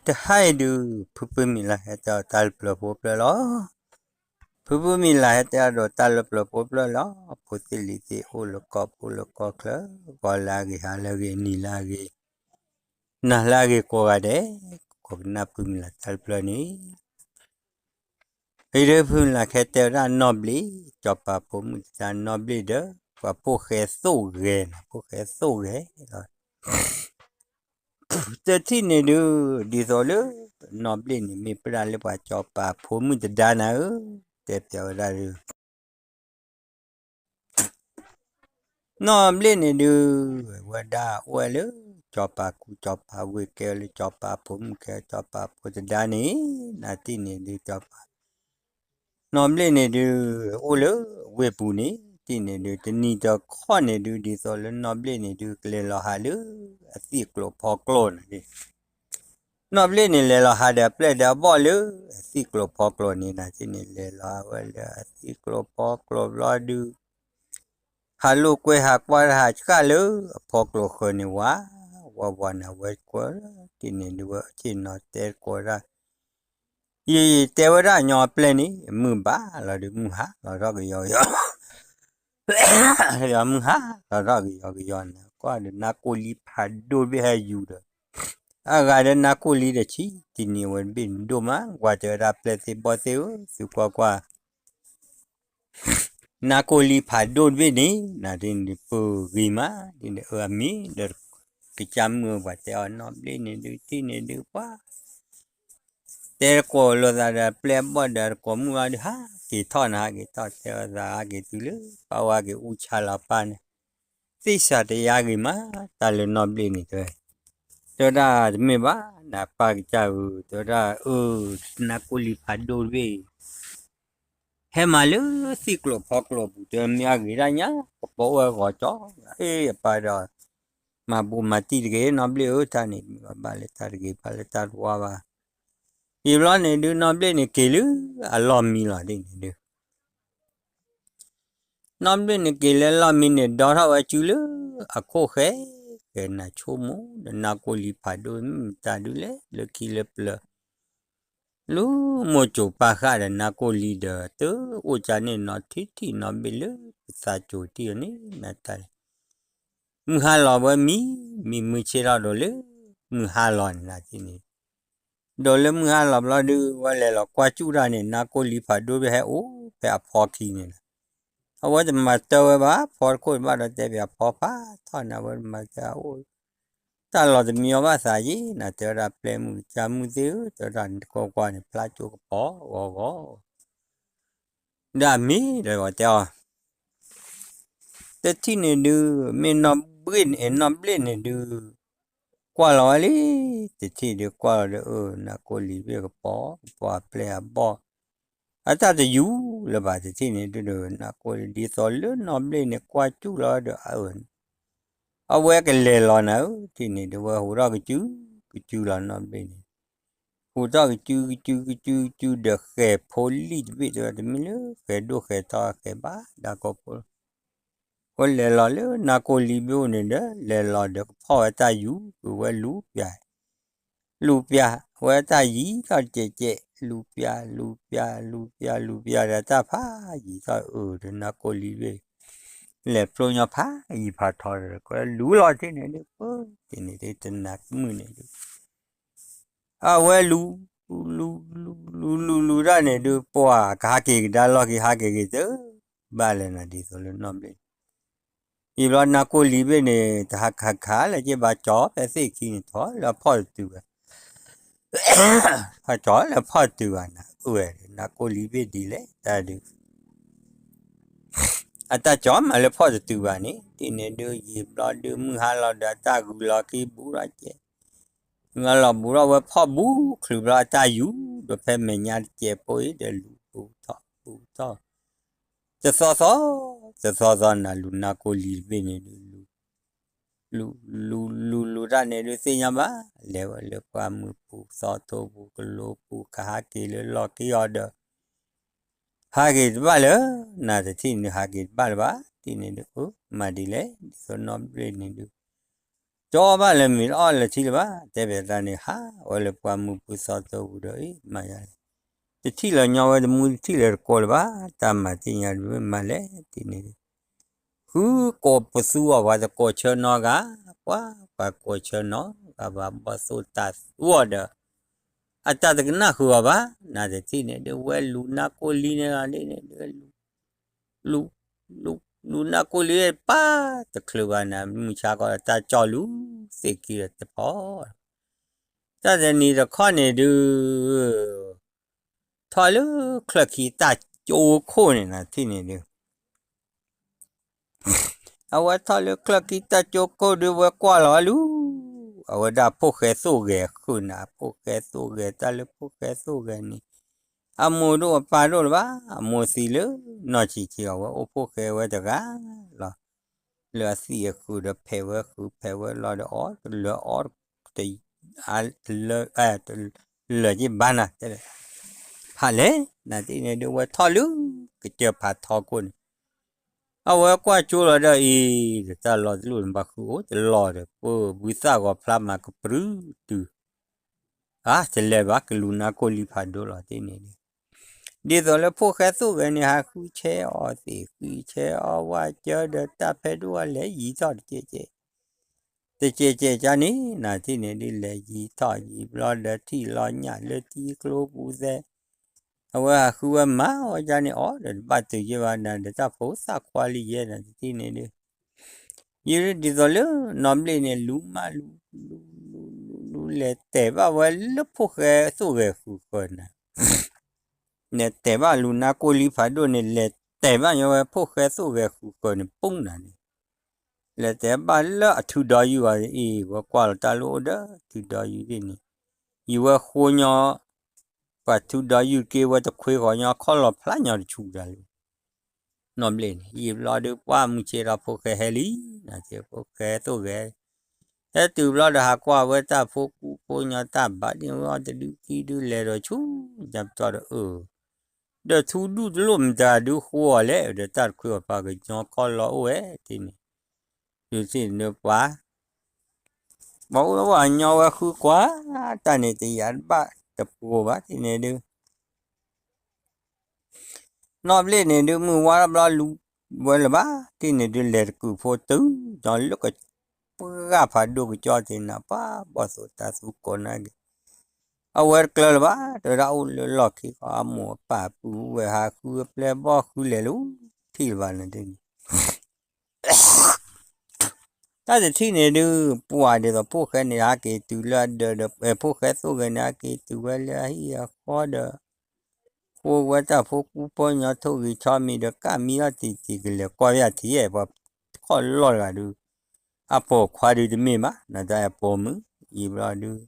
တဟါအံၤဒုး ဖုဖုမံၤလၤဟဲတဲအီၤတၢ်လၢပျၢၤဖိပျၢၤလီၤ. ဖုဖုမံၤလၤဟဲတဲအီၤဒီးတၢ်လၢပျၢၤဖိပျၢၤလီၤ. ဖိသ့ၣ်လံၤသ့ၣ် အိၣ်လၢကီၢ်ပူၤလၢကီၢ်ချၢ, ဂီၤလၢအဂ့ၤ ဟါလၢအဂ့ၤ နံၤလၢအဂ့ၤ နၤလၢအဂ့ၤကိးဂၤဒဲး, ကိးကနၣ်ဖုမံၤလၤတၢ်လၢပျၢၤန့ၣ် အံၤဒုးဖုမံၤလၤဟဲတဲဝဲဒၣ်နီၢ်ဘျ့ၣ်, စီၤပၤဖိမုၣ်တဒါနီၢ်ဘျ့ၣ်ဒီး ပှၤဖိၣ်ဃဲသိၣ်ဂဲၤန့ၣ်, ဖိၣ်ဃဲသိၣ်ဂဲၤလီၤ. တထံၣ်န့ၣ်ဒုး ဒ်သိးလၢ နီၢ်ဘျ့ၣ်န့ၣ် မ့ၢ်ပၢၢ်ဒၣ်လၢပှၤစီၤပၤဖိမုၣ်တဒါနၤဧၢ, တဲပျးဝဲဒၣ်ဒုး နီၢ်ဘျ့ၣ်န့ၣ်ဒုး ဝဲဒၣ်အိၣ်ဝဲလၢ စီၤပၤကူစီၤပၤဝ့ၢ် ကဲဝဲလၢစီၤပၤဖိမုၣ် ကဲစီၤပၤဖိတဒါန့ၣ်, နၤတထံၣ်န့ၣ်ဒုး စီၤပၤ နီၢ်ဘျ့ၣ်န့ၣ်ဒုး အိၣ်လၢဝ့ၢ်ပူၤန့ၣ်, တထံၣ်န့ၣ်ဒုး တနံၤတခီန့ၣ်ဒုး ဒ်သိးလၢနီၢ်ဘျ့ၣ်န့ၣ်ဒုး ကလဲၤလီၤဟးလၢ အသံၣ်ကျိၤဖီကျိၤန့ၣ် နီၢ်ဘျ့ၣ်န့ၣ် လဲၤလီၤဟးဒီးအပျဲၢ်ဒီးအဘီၣ်လၢ အသံၣ်ကျိၤဖီကျိၤန့ၣ် နၤတထံၣ်န့ၣ် လဲၤလီၤဟးဝဲလၢအသံၣ်ကျိၤဖီကျိၤဘျီဒုး ဟးလိာ်ကွဲဟးကွၢ်တၢ်ဟးဆှၣ်လၢအဖီကျိၤဃၢၤန့ၣ်ဝဲ, ဝဲဝဲန့ၣ်ဝဲကွၢ်, တထံၣ်န့ၣ်ဒုး ဝဲဆ့ၣ်နီၤတဲတကိးဒၣ် ယတဲဝဲဒၣ်ညီအပျဲၢ်န့ၣ် မုၢ်ဘၣ်လီၤဒီး မုၢ်ဟါလီၤထီၣ်ကယီကယီ, မုၢ်ဟါလီၤထီၣ်ကယီကယီန့ၣ် ကွၢ်ဒီးနါကိၢ်လံဖးဒိၣ်တဘ့ၣ်ဟဲယူၤဒီး အဂၤဒီးနါကိၢ်လံဒီးဆံး, တနံၤဝဲတဘ့ၣ်န့ၣ်ဒိၣ်မး, ကွၢ်တဲဝဲဒၣ်ပျဲၢ်သ့ၣ်ဘီၣ်သ့ၣ်ဧၢ, သုကွၢ်ကွၢ် နါကိၢ်လံဖးဒိၣ်တဘ့ၣ်န့ၣ် နၤတထံၣ်န့ၣ်ဒုးပဂ့ၤမး, ဒ်န့ၣ်အၢအမ့ၢ်ဒီး ကစၢ်မုၣ်ပှၤတဲအီၤနီၢ်ဘျ့ၣ်န့ၣ်ဒုး တထံၣ်န့ၣ်ဒုးပှၤ တဲတကိးလိာ်သးဒီးပျဲၢ်အဘီၣ်ဒီးတကိးမုၣ်ဘျီဒုး ဟးက့ၤထီၣ်န့ၣ် ဟးက့ၤထီၣ်တဲအီၤသးဟးက့ၤတုၤလၢ ပၢ်ဝဲက့ၤအူဆါလီၤပၢ်န့ၣ်, သ့ၣ်စးတယါဂ့ၤမး, တၢ်လၢနီၢ်ဘျ့ၣ်န့ၣ်တဲဝဲ, တဲဝဲဒၣ်တမ့ၢ်ဘၣ်, နပၢ်ကစၢ်ဧၢ, တဲဝဲဒၣ်အၢ, နါကိၢ်လံဖးဒိၣ်တဘ့ၣ် ဟဲမၤလၢသံၣ်ကျိၤဖီကျိၤပူၤ တဲမ့ၢ်အဂ့ၤဒၣ်ညါ, ကပီၤအိၣ်ဝဲဂီၤကၠီ, အ့ၣ် အပၢ်ဒီး မၤဘူးမၤတံၢ်တဂ့ၤ နီၢ်ဘျ့ၣ်ဧၢ, တၢ်န့ၣ် ဘၣ်လၢတၢ်တဂ့ၤ ဘၣ်လၢတၢ်တဝါဘၣ်. ယံာ်ဘျီန့ၣ်ဒုး နီၢ်ဘျ့ၣ်န့ၣ်က့ၤလၢအလီၢ်မံလီၤ ဒ်န့ၣ်ဒုး နီၢ်ဘျ့ၣ်န့ၣ်က့ၤလၢလီၢ်မံန့ၣ် ဒီထီၣ်ဝဲစုလၢအခိၣ်ဃဲ, ဃဲနၤဆိကမိၣ်ဒီး နါကိၢ်လံဖးဒိၣ်မ့ၢ်မတၤဒုးလဲၣ် လၢခံလၢပျၢၤ လၢမိၢ်စိၤပၢ်ဃၣ်ဒီး နါကိၢ်လံဒီး တအိၣ်ကၢန့ၣ်နီတထံၣ်နီတဘ့ၣ်လၢပသးစိၤတံၢ်အီၤန့ၣ် နတၢ် မုၢ်ဟါလီၤဝဲမံ, မံမုၢ်ဆ့ၣ်ထီၣ်ဒိၣ်လၢ မုၢ်ဟါလီၤန့ၣ်နၤတထံၣ်န့ၣ်, ဒိၣ်လၢမုၢ်ဟါလီၤဘျီဒုး ဝဲလဲၤလီၤကွၢ်စူၣ်တၢ်န့ၣ် နါကိၢ်လံဖးဒိၣ်ဒုးဟဲအိၣ်ဖဲအဖီခံန့ၣ်လီၤ. အဝဲတမၤတၢ်ဝဲဘၣ် ဖီတခိၣ်တဘၣ်ဒီး တဲပၠးဖီဖးထီၣ်န့ၣ် အဝဲတမၤတၢ်အိၣ် တၢ်လီၤတမံၤအီၤဘၣ်သးယံၤ နၤတဲဝဲဒၣ်ပျဲၢ်မုၣ်ကစၢ်မုၣ်သ့ၣ်ဧၢ တဲဝဲဒၣ်နတကွၢ်ကွၢ်န့ၣ် ဖျါကၠိကပီၤဂီၤဂီၤ ဒီးအမ့ၢ်ဒီးတဲအီၤ တထံၣ်န့ၣ်ဒုး မ့ၢ်နီၢ်ဘျ့ၣ်န့ၣ် နီၢ်ဘျ့ၣ်န့ၣ်ဒုး ကွၢ်လီၤဝဲလံ, တထံၣ်ဒုးကွၢ်လီၤဒီး အၢ နါကိၢ်လံဘ့ၣ်ကပီၤ ကပီၤအပျဲၢ်အဘီၣ် အတၢ်တယူၤလၢၤဘၣ် တထံၣ်န့ၣ်ဒုး နါကိၢ်လံ ဒ်သိးလၢနီၢ်ဘျ့ၣ်န့ၣ် ကွၢ်စူၣ်လီၤဒီး အဝဲကလဲၤလီၤနၤဧၢ တထံၣ်န့ၣ်ဒုး ဝဲဟူးထီၣ်ကစု ကစုလီၤနီၢ်ဘျ့ၣ်န့ၣ် ဟူးထီၣ်ကစု ကစု ကစု ကစု ဒီးဃဲၤဖိလံၣ်တဘ့ၣ်တဲဝဲ တမ့ၢ်လၢဃဲၤဒိၣ်ဃဲၤထီၣ်ဃဲၤဘၣ် ဒၣ်ကိၢ်ဖိ ဝဲလဲၤလီၤလၢနါကိၢ်လံဘ့ၣ်အိၣ်န့ၣ်ဒီး လဲၤလီၤဒီးကဖီၣ်ဝဲတၢ်ယူၤ ဝဲလူၤပၠး လူၤပၠးဝဲတၢ်ယံၤထီၣ်ကဲးကဲး လူၤပၠး လူၤပၠး လူၤပၠး လူၤပၠးဒီးတၢ်ဖးယံၤထီၣ်အၢ ဒီးနါကိၢ်လံဘ့ၣ် လဲၤဖျိညီဖးယံၤဖးထီဒီး ကလူၤလီၤတထံၣ်န့ၣ်ဒုး ပၢ်တထံၣ်န့ၣ်ဒုး တနၤမုၢ်န့ၣ်ဒုး အဝဲလူၤ လူၤ လူၤ လူၤ လူၤ လူၤတၢ်န့ၣ်ဒုး ပှၤကဟးက့ၤကဒါလီၢ်ခံ ဟးက့ၤက့ၤတဘၣ်လၢၤနၤ ဒ်သိးလၢနီၢ်ဘျ့ၣ် ယံာ်ဘျီနါကိၢ်လံဘ့ၣ်န့ၣ် တဟးခးခးလၢၤက့ၤ ဘၣ်ကၠီဖဲသ့ၣ်ခံန့ၣ် ထီၣ်လၢအဖီၣ်တတုၤဘၣ် ဘၣ်ကၠီလၢအဖီၣ်တတုၤဘၣ်နၤ အၢဝဲ နါကိၢ်လံဘ့ၣ်ဒ်လဲၣ်တၢ်ဒုး အတၢ်ကၠီမးလၢဖီၣ်တတုၤဘၣ်န့ၣ် ဒ်န့ၣ်ဒုး ယံာ်ဘျီဒုး မုၢ်ဟါလီၤဒီး အတၢ်ဂုၤလီၤခံဘူးထီၣ်ကဲး ဂုၤလီၤဘူးထီၣ်ဝဲဖီၣ်ဘူးချုးဘျီ အတၢ်ယူၤဒီး ဖဲမဲာ်ညါတကဲးဖိအံၤဒီး လူၤဘူးထီၣ်ဘူးထီၣ် တသီသီ တသီသီနၤ လူၤနါကိၢ်လံတဘ့ၣ်န့ၣ်ဒုး လူၤ လူၤ လူၤ လူၤတၢ်န့ၣ်ဒုး သ့ၣ်ညါဘၣ် လဲၤဝဲလၢပှၢ်မုၢ်ပူၤ သီထိပူၤ ကလိပူၤ ကဟးက့ၤလၢလီၢ်ခံအီၤဒီး ဟးက့ၤတဘၣ်လၢၤ နတထံၣ်န့ၣ် ဟးက့ၤတဘၣ်လၢၤဘၣ် တထံၣ်န့ၣ်ဒုး အၢ မၤဒ်လဲၣ် ဒ်သိးနီၢ်ဘျ့ၣ်န့ၣ်ဒုး တအီၣ်ဘၣ်လၢၤမ့ၤ တအီၣ်လၢၤထံလၢၤဘၣ်, တဲဖဲတၢ်န့ၣ် ဟးဝဲလၢပှၢ်မုၢ်ပူၤသီသီပူၤဒီး အ့ မၤယၤလဲၣ်, တထံၣ်လီၤညီဝဲတမူတထံၣ်လၢၤတကိးလၢၤဘၣ်, တၢ်မၤသ့ၣ်ညါတမ့ၢ်မၤလဲၣ် တထံၣ်န့ၣ် ဃုကိးပသူအီၤ ပှၤတကိးဆၢနီတဂၤ, ပှၤ ပှၤကိးဆၢနီတဂၤဘၣ် ဘီၣ်သိၣ်တၤသူအီၤဒီး အတၢ်တကနၣ်ဃုာ်အီၤဘၣ်, နတထံၣ်န့ၣ်ဒုး ဝဲလူၤနါကိၢ်လံန့ၣ်လီၤန့ၣ်ဒုး လူၤ လူၤ လူၤနါကိၢ်လံပၢ်တချုးဘၣ်န့ၣ် မုၢ်ဆါခီဒီးတၢ်ကၠီလူၤသ့ၣ်က့ၤဒီးတဖီ တၢ်တနံၤတခီန့ၣ်ဒုး ထီၣ်လၢချၢၣ်ခံတၢ်ကၠိခိၣ်န့ၣ် နထံၣ်န့ၣ်ဒုး အဝဲထီၣ်လၢချၢၣ်ခံတၢ်ကၠိခိၣ်ဒုး ဝဲကွၢ်လီၤလူၤ အဝဲဒၣ်ဖိၣ်ဃဲသိၣ်ဂဲၤဃုာ်နၤ ဖိၣ်ဃဲသိၣ်ဂဲၤတၢ်လၢဖိၣ်ဃဲသိၣ်ဂဲၤန့ၣ် အမိၢ်ဒိၣ်အပၢ်ဒိၣ်လၢၤဘၣ် အမိၢ်သံလၢနီၢ်ဆံးဆံး အဝဲအိၣ်ဖိၣ်ဃဲဝဲတဂၤလီၤ လၢအသံၣ်အဃုာ်ဒီးဖဲးဝဲဃုာ် ဖဲးဝဲလီၤဒီးအီၣ်တလၢအီၣ် တလၢ တလၢက့ၤဘၣ်နၤ တဲ ဖးလဲၣ် နတထံၣ်န့ၣ်ဒုး ဝဲထီၣ်လၢ ကစၢၢ်ဖးထီခိၣ်န့ၣ် အဝဲကွၢ်ကၠိလီၤဒီးအံၤ တၢ်လီၤတလိၣ်န့ၣ် ဘၣ်ဃုာ်အိၣ်တလီၤဒီး ပၢ်ဘုသၣ်ဂီၤဖျါမၤကပြုၢ်တုၤ အါ တလဲၤဘၣ် ကလူၤနါကိၢ်လံဖးဒိၣ်လီၤတ့ၢ်န့ၣ်ဒုး ဒ်သိးလၢဖိၣ်ဃဲသိၣ်ဂဲၤန့ၣ် ဟးဃုဆဲးအီၤသ့ၣ် ဃုဆဲးအီၤဝဲကၢဒီးတၢ်ဖဲဒိၣ်ဝဲလဲၤယံၤထီၣ်တကဲးကဲး တကဲးကဲးကန့ၣ် နတထံၣ်န့ၣ်ဒုး လဲၤယံၤထီၣ်ယံၤဘျီဒီးထံၣ်လီၤညၣ်လၢထံကျိပူၤသဲ အဝဲဟးဃုဝဲမၤဝဲကန့ၣ်အီၤဒီး တဘၣ်တုာ်ယဲၢ်ဘၣ်နၤ ဒီးတၢ်ဖိသၣ်ခွါလံယဲၢ် နတထံၣ်န့ၣ်ဒုး ယံၤဒ်သိးလၢနီၢ်ဘျ့ၣ်န့ၣ် လူၤမးလူၤ လူၤ လူၤ လူၤ လူၤ လဲၤတဲာ်ဘၣ်ဝဲလၢဖိၣ်ဃဲသိၣ်ဂဲၤဃုာ်ဃၢၤနၤ လဲၤတဲာ်ဘၣ်လူၤနါကိၢ်လံဖးဒိၣ်န့ၣ် လဲၤတဲာ်ဘၣ်ညီဝဲဖိၣ်ဃဲသိၣ်ဂဲၤဃုာ်ဃၢၤန့ၣ် ပူၤနၤန့ၣ် လဲၤတဲာ်ဘၣ်လၢအထုးဒီးယုၢ်အီၤအံၤ ဝဲကွၢ်လီၤတၢ်လၢအိၣ်ဒီးထုးဒီးယုၢ်သ့ၣ်န့ၣ် ယံၤဝဲဃိညီ ပှၤထုးဒီးယုၢ်က့ၤဝဲတခွ့ဃီညီခီၣ်လီၤဖျါညီတဆူၣ်တၢ်လၢ နီၢ်ဘျ့ၣ်န့ၣ် ယံၤဘျီဒုးပှၢ်မုၢ်ဆ့ၣ်ထီၣ်ဖိၣ်ဃဲဟဲလံ နၤ ဖိၣ်ဃဲသိၣ်ဂဲၤ ဟဲတုၤဘျီဒီးဟးကွၢ်ဝဲတၢ်ဖိကူဖိညီတၢ်ဘၣ်ဒ်ဝဲအီၤတဒုခံဒုး လဲၤဒီးဆူညါပတီၢ်ဒီးအၢ ဒီးထူဒူၣ်တလိၣ်မတၤဒုးဃိအီၤလဲၣ် ဒီးတၢ်တခွ့အီၤဖျါကညီခီၣ်လီၤအိၣ်ဝဲတ့ၢ်န့ၣ် ဒုးသ့ၣ်န့ၣ်ပှၤ ပှၤအိၣ်ဝဲညီဝဲဃုကွၢ် တၢ်န့ၣ်တယာ်ဘၣ်တပှိၤဘၣ်တ့ၢ်န့ၣ်ဒုး နီၢ်ဘျ့ၣ်န့ၣ်ဒုး မုၢ်ဝါဘျီလူၤဝဲလၢၤဘၣ် တ့ၢ်န့ၣ်ဒုး လဲၤတကုာ်ဖိတုၤ ဒီးလၢကပှၢ်ဖးဒိၣ်ကကၠီတ့ၢ်နၤ ပှၤဘီၣ်သိၣ်တၤသူကိးနၤက့ၤ အဝဲတကျၢၤလၢၤဘၣ် တဲဝဲဒၣ်အိၣ်လၢလီၢ်ခံဃီ အမိၢ်အပၢ်ပုၢ်ဝဲၢ်ဟးဃုပျဲၢ်ဘီၣ်ဃုလဲၤလၢထံၣ်လၢၤဘၣ်န့ၣ်ဒုး တၢ်တထံၣ်န့ၣ်ဒုး ပှၤဒ်သိးဖိၣ်ဃဲန့ၣ် ဟးက့ၤတုၤလၢအဒၢးဒီး ဖိၣ်ဃဲသိၣ်ဂဲၤန့ၣ် ဟးက့ၤတုၤဝဲလၢအဟံၣ်အဃီဒီး ဃိဝဲတၢ်ဖိကူဖိညီထိၣ်ဂံၢ်ဆီမံၤဒီး ကၢ်မံလီၤတံၢ်တံၢ်ကလဲၤကွၢ်ဝဲအထံၣ် ပှၤခီၣ်လီၢ်တဂၤဒုး အပိာ်ခွါဒုးတမ့ၢ်ဘၣ် နတၢ်အပိာ်မုၣ် ယံၤဘျီဒုး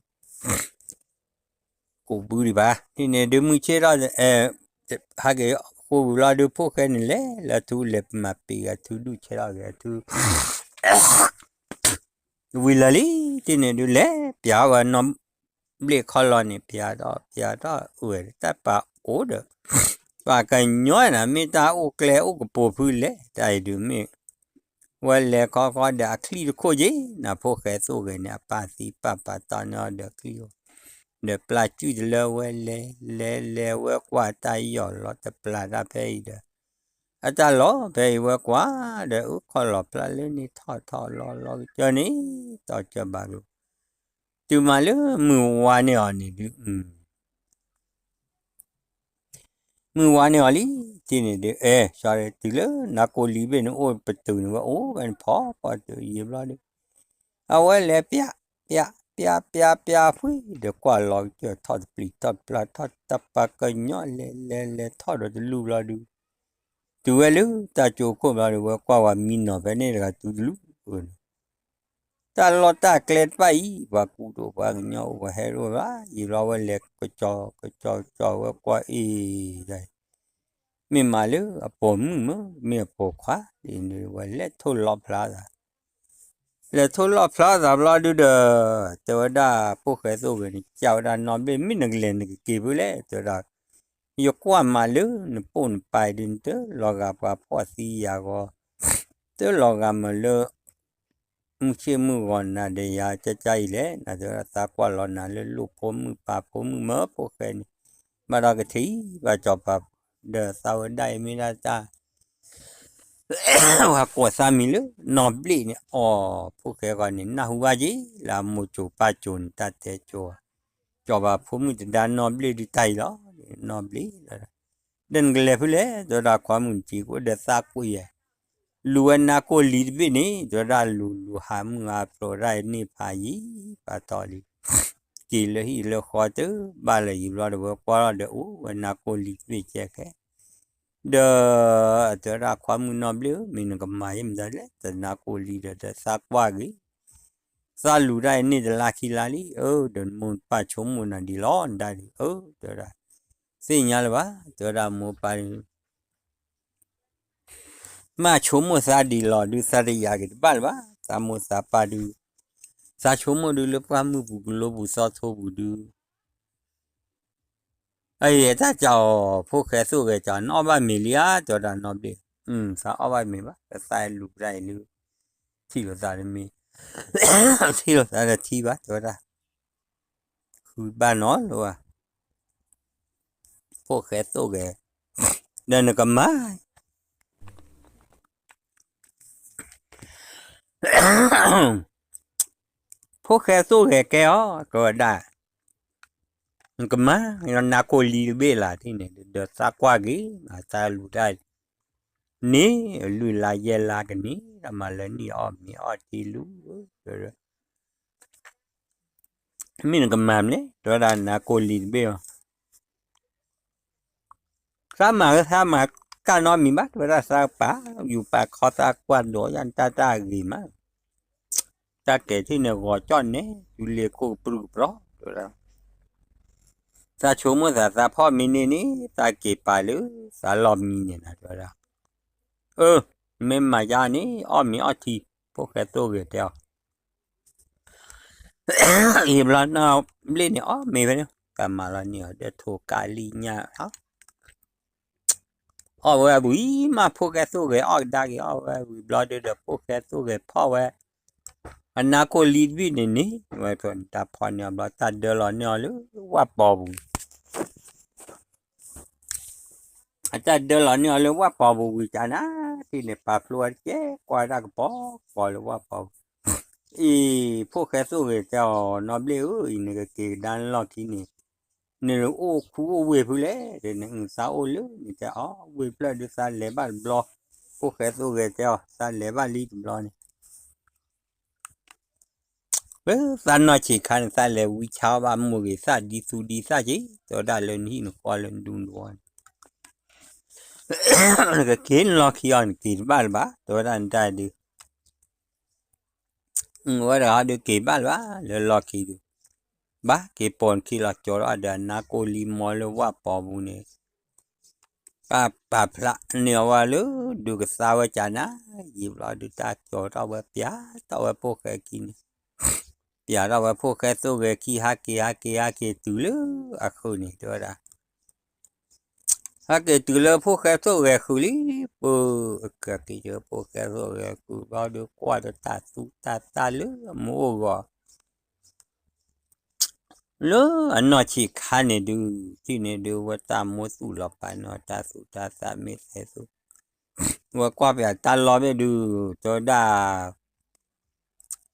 ကိးဘုဒံးဘၣ် ဒ်န့ၣ်ဒုးမုၢ်ဆ့ၣ်ထီၣ် ဟးက့ၤဃိဝံၤဘျီဒုး ဖိၣ်ဃဲန့ၣ်လဲၤလၢအထူလဲၤမၤပံာ်ဂၤထူဒူၣ်ဆဲးထီၣ်ဂ့ၤအထူ ဝံၤလၢာ်လံ ဒ်န့ၣ်ဒုးလဲၤပျးဝဲနီၢ်ဘျ့ၣ်ခီလီၤန့ၣ် ပျးထီၣ်ပျးထီၣ်ဝဲတၢ်ပာ်အိၣ်ဒီး ပှၤကညီနၤ မ့ၢ်တၢ်အိၣ်ကျဲအိၣ်ကပိာ်ဖုလဲၣ် တၢ်အံၤဒုးမ့ၢ် ဝဲလဲၤခီခီဒီးအချံၣ်တခိၣ်ယ့ၣ် နဖိၣ်ဃဲသိၣ်ဂဲၤန့ၣ် အပၢ်သံပာ်ပာ်တီန့ၢ်အီၤဒီးချံၣ်အိၣ် ဒီးပျၢ်ကုၢ်တလၢဝဲလဲၤ လဲၤလဲၤဝဲကွၢ်တၢ်ယီၢ်လီၤတပျၢ်တၢ်ဖဲအံၤဒီး အတၢ်လီၤဖဲအံၤဝဲကွၢ်ဒီး အုၣ်ခီၣ်လီၤဖျါလၢန့ၣ်ထီၣ်ထီၣ်လီၤလီၤကစၢၢ်န့ၣ် တီၢ်ကၢၢ်ဘၣ်ကလူး တုၤမၤလၢမုၢ်ဝါန့ၢ်အီၤန့ၣ်ဒုး မုၢ်ဝါန့ၢ်အီၤလံ တ့ၢ်န့ၣ်ဒုး အဲ sorry တုၤလၢနါကိၢ်လံဘ့ၣ်န့ၣ် အိၣ်ပတုာ်န့ၣ် ဝဲအိၣ်ဝဲန့ၣ်ဖီဖီတုၤယံၤဘျီဒုး အဝဲလဲၤပျး ပျး ပျး ပျး ပျး ဖှံဒီးကွၢ်လီၤကစၢၢ် ထီၣ်တပျံၤထီၣ်တပျၢ်ထီၣ်တၢ်ပာ်ကညီလဲၤလဲၤလဲၤထီၣ်ဒီးတလူၢ်ဘျီဒုး တုၤဝဲလၢတၢ်ကၠိခိၣ်ဘျီဒုး ဝဲကွၢ်ဝဲမံနီၤဖဲန့ၣ်တဂၤတုၤတလူၢ်န့ၣ် တၢ်လီၢ်တၢ်ကျဲတဖၣ်အံၤ ပှၤကူတအိၣ်ပှၤကညီအိၣ်ပှၤဟဲတအိၣ်ဘၣ် ယံၤဘျီဝဲလဲၤကစီၤကစီၤကစီၤဝဲကွၢ်အံၤ မ့ၢ်မးလၢအပိာ်မုၣ်မ့ၢ် မ့ၢ်အပိာ်ခွါ ဒ်န့ၣ်ဝဲလဲၤထိၣ်လီၤဖျါသး လဲၤထိၣ်လီၤဖျါသးဘျီဒုးဒီး တဲဝဲဒၣ်ဖိၣ်ဃဲသိၣ်ဂဲၤန့ၣ် ကးဝဲဒၣ်နီၢ်ဘျ့ၣ် မ့ၢ်နကလဲၤနကက့ၤဖုလဲၣ် တဲဝဲဒၣ် ယကွၢ်မးလၢနပိာ်နပၤဒုး နတလီၤဂာ်ပှၤဖှီၣ်သံယာ်ဂီၤ တလီၤဂာ်မးလၢ မုၢ်ဆ့ၣ်မုၢ်ဂီၤနၤဒီးယၤ ကၢ်ကၢ်အံၤလဲၣ် နၤတဲဝဲဒၣ် သးကွၢ်လီၤနၤလၢလိၣ်ဖိမုၣ်ပၢ်ဖိမုၣ်မၢဖိၣ်ဃဲန့ၣ် ဘၣ်ဒီးကထံၣ်ဘၣ်ကၠီၤပၤ ဒီးသးဝဲဒၣ်အံၤမ့ၢ်ဒၣ်တၢ် ပှၤကိးသးမံၤလၢနီၢ်ဘျ့ၣ်န့ၣ် အီၤဖိၣ်ဃဲဃီန့ၣ် နၢ်ဟူဘၣ်က့ၤ လၢအမိၢ်ကိၤပၢ်ကိၤန့ၣ် တၢ်တဲကိၤဧါ, ကၠီၤပၤဖိမုၣ်တဒါနီၢ်ဘျ့ၣ်ဒုးတၢ်အံၤလီၤ, နီၢ်ဘျ့ၣ်, ဒီးနကလဲၤဖဲလဲၣ် တဲဝဲဒၣ် ခွါမုၣ်နက့ၤကိးဒီးသးကွံာ်ယဲၢ်, လူၤဝဲနါကိၢ်လံၤတဘ့ၣ်န့ၣ် တဲဝဲဒၣ်လူၤလူၤဟးမုၢ်ဟးဖျိးဒၣ်အံၤန့ၣ်ဖးယံၤဖးထီလံ က့ၤလၢဟံၣ်လၢဃီတဘၣ်လၢၤယံၤဘျီဒီး ဝဲကွၢ်လီၤဒီးအိၣ်ဝဲနါကိၢ်လံၤတဘ့ၣ်ကဲခဲ, ဒီး တဲဝဲဒၣ်ခွါမုၣ်နီၢ်ဘျ့ၣ်ဧၢ မ့ၢ်နကမၤယဲၢ်မတၤလဲၣ် တနါကိၢ်လံၤဒီး ဒီးသးကွၢ်ဂ့ၤ, သးလူၤဒၣ်အံၤန့ၣ်တလါခံလါလံ, အၢ ဒီးနမိၢ်နပၢ်ဆိကမိၣ်နၤဒံးလီၤ နဒၣ်ဒုး, အၢ တဲဝဲဒၣ်, သ့ၣ်ညါလၢၤဘၣ် တဲဝဲဒၣ်မိၢ်ပၢ် မ့ၢ်ဆိကမိၣ်သးဒံးလီၤဒုး သးတယာ်က့ၤတဘၣ်လၢၤဘၣ်, သးမိၢ်သးပၢ်ဒုး, သးဆိကမိၣ်ဒုးလၢပှၢ်မုၢ်ပူၤကလိပူၤသီထိပူၤဒုး, အအံၤတၢ်ကၠီၤ ဖိၣ်ဃဲသိၣ်ဂဲၤကၠီၤ နအီၣ်ဘၣ်မ့ၤလံဧါ တဲဝဲဒၣ်နီၢ်ဘျ့ၣ်, သးအီၣ်ဘၣ်မ့ၤဘၣ် သးလူၤဒၣ်အံၤလၢ ထံၣ်လိာ်သးတမ့ၢ်, ထံၣ်လိာ်သးတထံၣ်ဘၣ် တဲဝဲဒၣ်, ဃုဘၣ်နီၤလၢၤဘၣ်, ဖိၣ်ဃဲသိၣ်ဂဲၤ, ဒီးနကမၤ ဖိၣ်ဃဲသိၣ်ဂဲၤကဲအီၤ ကဝဲဒၣ်, နကမၤ နါကိၢ်လံၤတဘ့ၣ်လၢ်ထံၣ်န့ၣ် ဒီးသးကွၢ်က့ၤ မၤသးလူၤတၢ် န့ၣ် လွံၢ်လါယဲၢ်လါကန့ၣ် ဒီးမၤလၢနံၣ်အီၣ်မ့ၤအီၣ်ထံလူၤ, မ့ၢ်နကမၤမလဲၣ် တဲဝဲဒၣ်နါကိၢ်လံၤတဘ့ၣ်အီၤ သးမၤသးမၤကၢ်နီတမံၤဘၣ် တဲဝဲဒၣ်သးပာ်ယူၤပာ်ခီသးကွၢ်ဒိးယၢ်တၢ်တၢ်အဂ့ၤမး, တၢ်ကဲၤထံၣ်န့ၣ်ဂီၤကၠီၣ်နဲ ယူၤလ့ၤခိၣ်ကပြုၢ်ကပြီၤ တဲဝဲဒၣ်, သးဆိကမိၣ်သးသးဖီၣ်မံန့ၢ်န့ၣ် သးက့ၤပာ်လၢသးလီၢ်မံန့ၣ်နၤ တဲဝဲဒၣ်, အၢ မ့ၢ်မၤယါန့ၣ် အီၣ်မ့ၤအီၣ်ထံ ဖိၣ်ဃဲသိၣ်ဂဲၤတဲအီၤ ယံၤဘျီနီၢ်ဘျ့ၣ်န့ၣ် အီၣ်မ့ၤဝဲန့ၣ် တၢ်မၤလီၤန့ၢ်အီၤ ဒီးထိၣ်ကးလံၣ်ညၣ်လီၤ, အီၣ်ဝဲဝံၤမး ဖိၣ်ဃဲသိၣ်ဂဲၤအီၣ်ကဒါက့ၤ အီၣ်ဝဲဝံၤဘျီဒုးဒီး ဖိၣ်ဃဲသိၣ်ဂဲၤဖီၣ်ဝဲ အနါကိၢ်လံၤတဘ့ၣ်န့ၣ်န့ၣ် ဝဲတၢ်ဖီၣ်န့ၢ်အီၤဘျီ တၢ်ဒၢလီၤန့ၢ်အီၤလၢဝၣ်ပီၤပူၤ အတၢ်ဒၢလီၤန့ၢ်အီၤလၢဝၣ်ပီၤပူၤဝံၤကနၤ ထံၣ်န့ၣ် ပာ်ဖျိဝဲတကဲ ကွၢ်ဒၣ်ကပီၤကပီၤလၢဝၣ်ပီၤပူၤ, အံၤ ဖိၣ်ဃဲသိၣ်ဂဲၤတဲအီၤ နီၢ်ဘျ့ၣ်ဧၢ အံၤနကက့ၤကဒါနလီၢ်ခံန့ၣ် နအိၣ်ခူအိၣ်ဝ့ၢ်ဖုလဲၣ် တဲန့ၣ် သးအိၣ်လၢန့ၣ်တဲအီၤ ဝ့ၢ်ဖျၢၣ်ဒုးသးလဲၤဘၣ်တဘျီ, ဖိၣ်ဃဲသိၣ်ဂဲၤတဲအီၤ သးလဲၤဘၣ်လံတဘျီန့ၣ် လၢသးနီၢ်ဆံးခါန့ၣ် သးလဲၤဝံဆါအီၣ်ဘၣ်မိၢ်ဂ့ၤသၣ်ဒ်သူဒ်သၣ်က့ၤ တဲဝဲဒၣ်လၢနဟံၣ်နဃီလၢနဒူနဝီန့ၣ် နကက့ၤနလီၢ်ခံအီၤ နက့ၤတဘၣ်လၢၤဘၣ် တဲဝဲဒၣ်နတၢ်ဒုး အဝဲတဂၤဒုးက့ၤဘၣ်လၢၤဘၣ် လၢလီၢ်ခံဒုး ဘၣ်က့ၤပိာ်နခံလီၤကၠီၤထီၣ်ဒီးအနါကိၢ်လံၤမီလၢဝၣ်ပီၤပူၤန့ၣ် ပာ်ဖျါန့ၢ်အဝဲလၢ ဒုးကသါဝဲကနၤ ယံၤဘျီဒုးတၢ်ကၠီၤထီၣ်ဝဲ ပျးထီၣ်ဝဲဖိၣ်ဃဲခံန့ၣ် ပျးထီၣ်ဝဲဖိၣ်ဃဲသိၣ်ဂဲၤခံ ဟးက့ၤ ဟးက့ၤ ဟးက့ၤတုၤလၢအဃုာ်န့ၣ် တဲဝဲဒၣ် ဟဲက့ၤတုၤလၢဖိၣ်ဃဲသိၣ်ဂဲၤဃုာ်လံ ပကက့ၤဖိၣ်ဃဲသိၣ်ဂဲၤဃုာ်ဘျီဒုး ကွၢ်ဒီးတၢ်သူတၢ်သၣ်လၢအမူအိၣ်ဂီၢ် လၢအနီၢ်ဆံးခါန့ၣ်ဒုး ထံၣ်န့ၣ်ဒုး ဝဲတၢ်မူသူၣ်လီၤပာ်န့ၢ်အီၤ တၢ်သူတၢ်သၣ်မ့ၢ်သဲသိး ဝဲကွၢ်ပျးတၢ်လီၢ်ဘ့ၣ်ဒုး တဲဝဲဒၣ်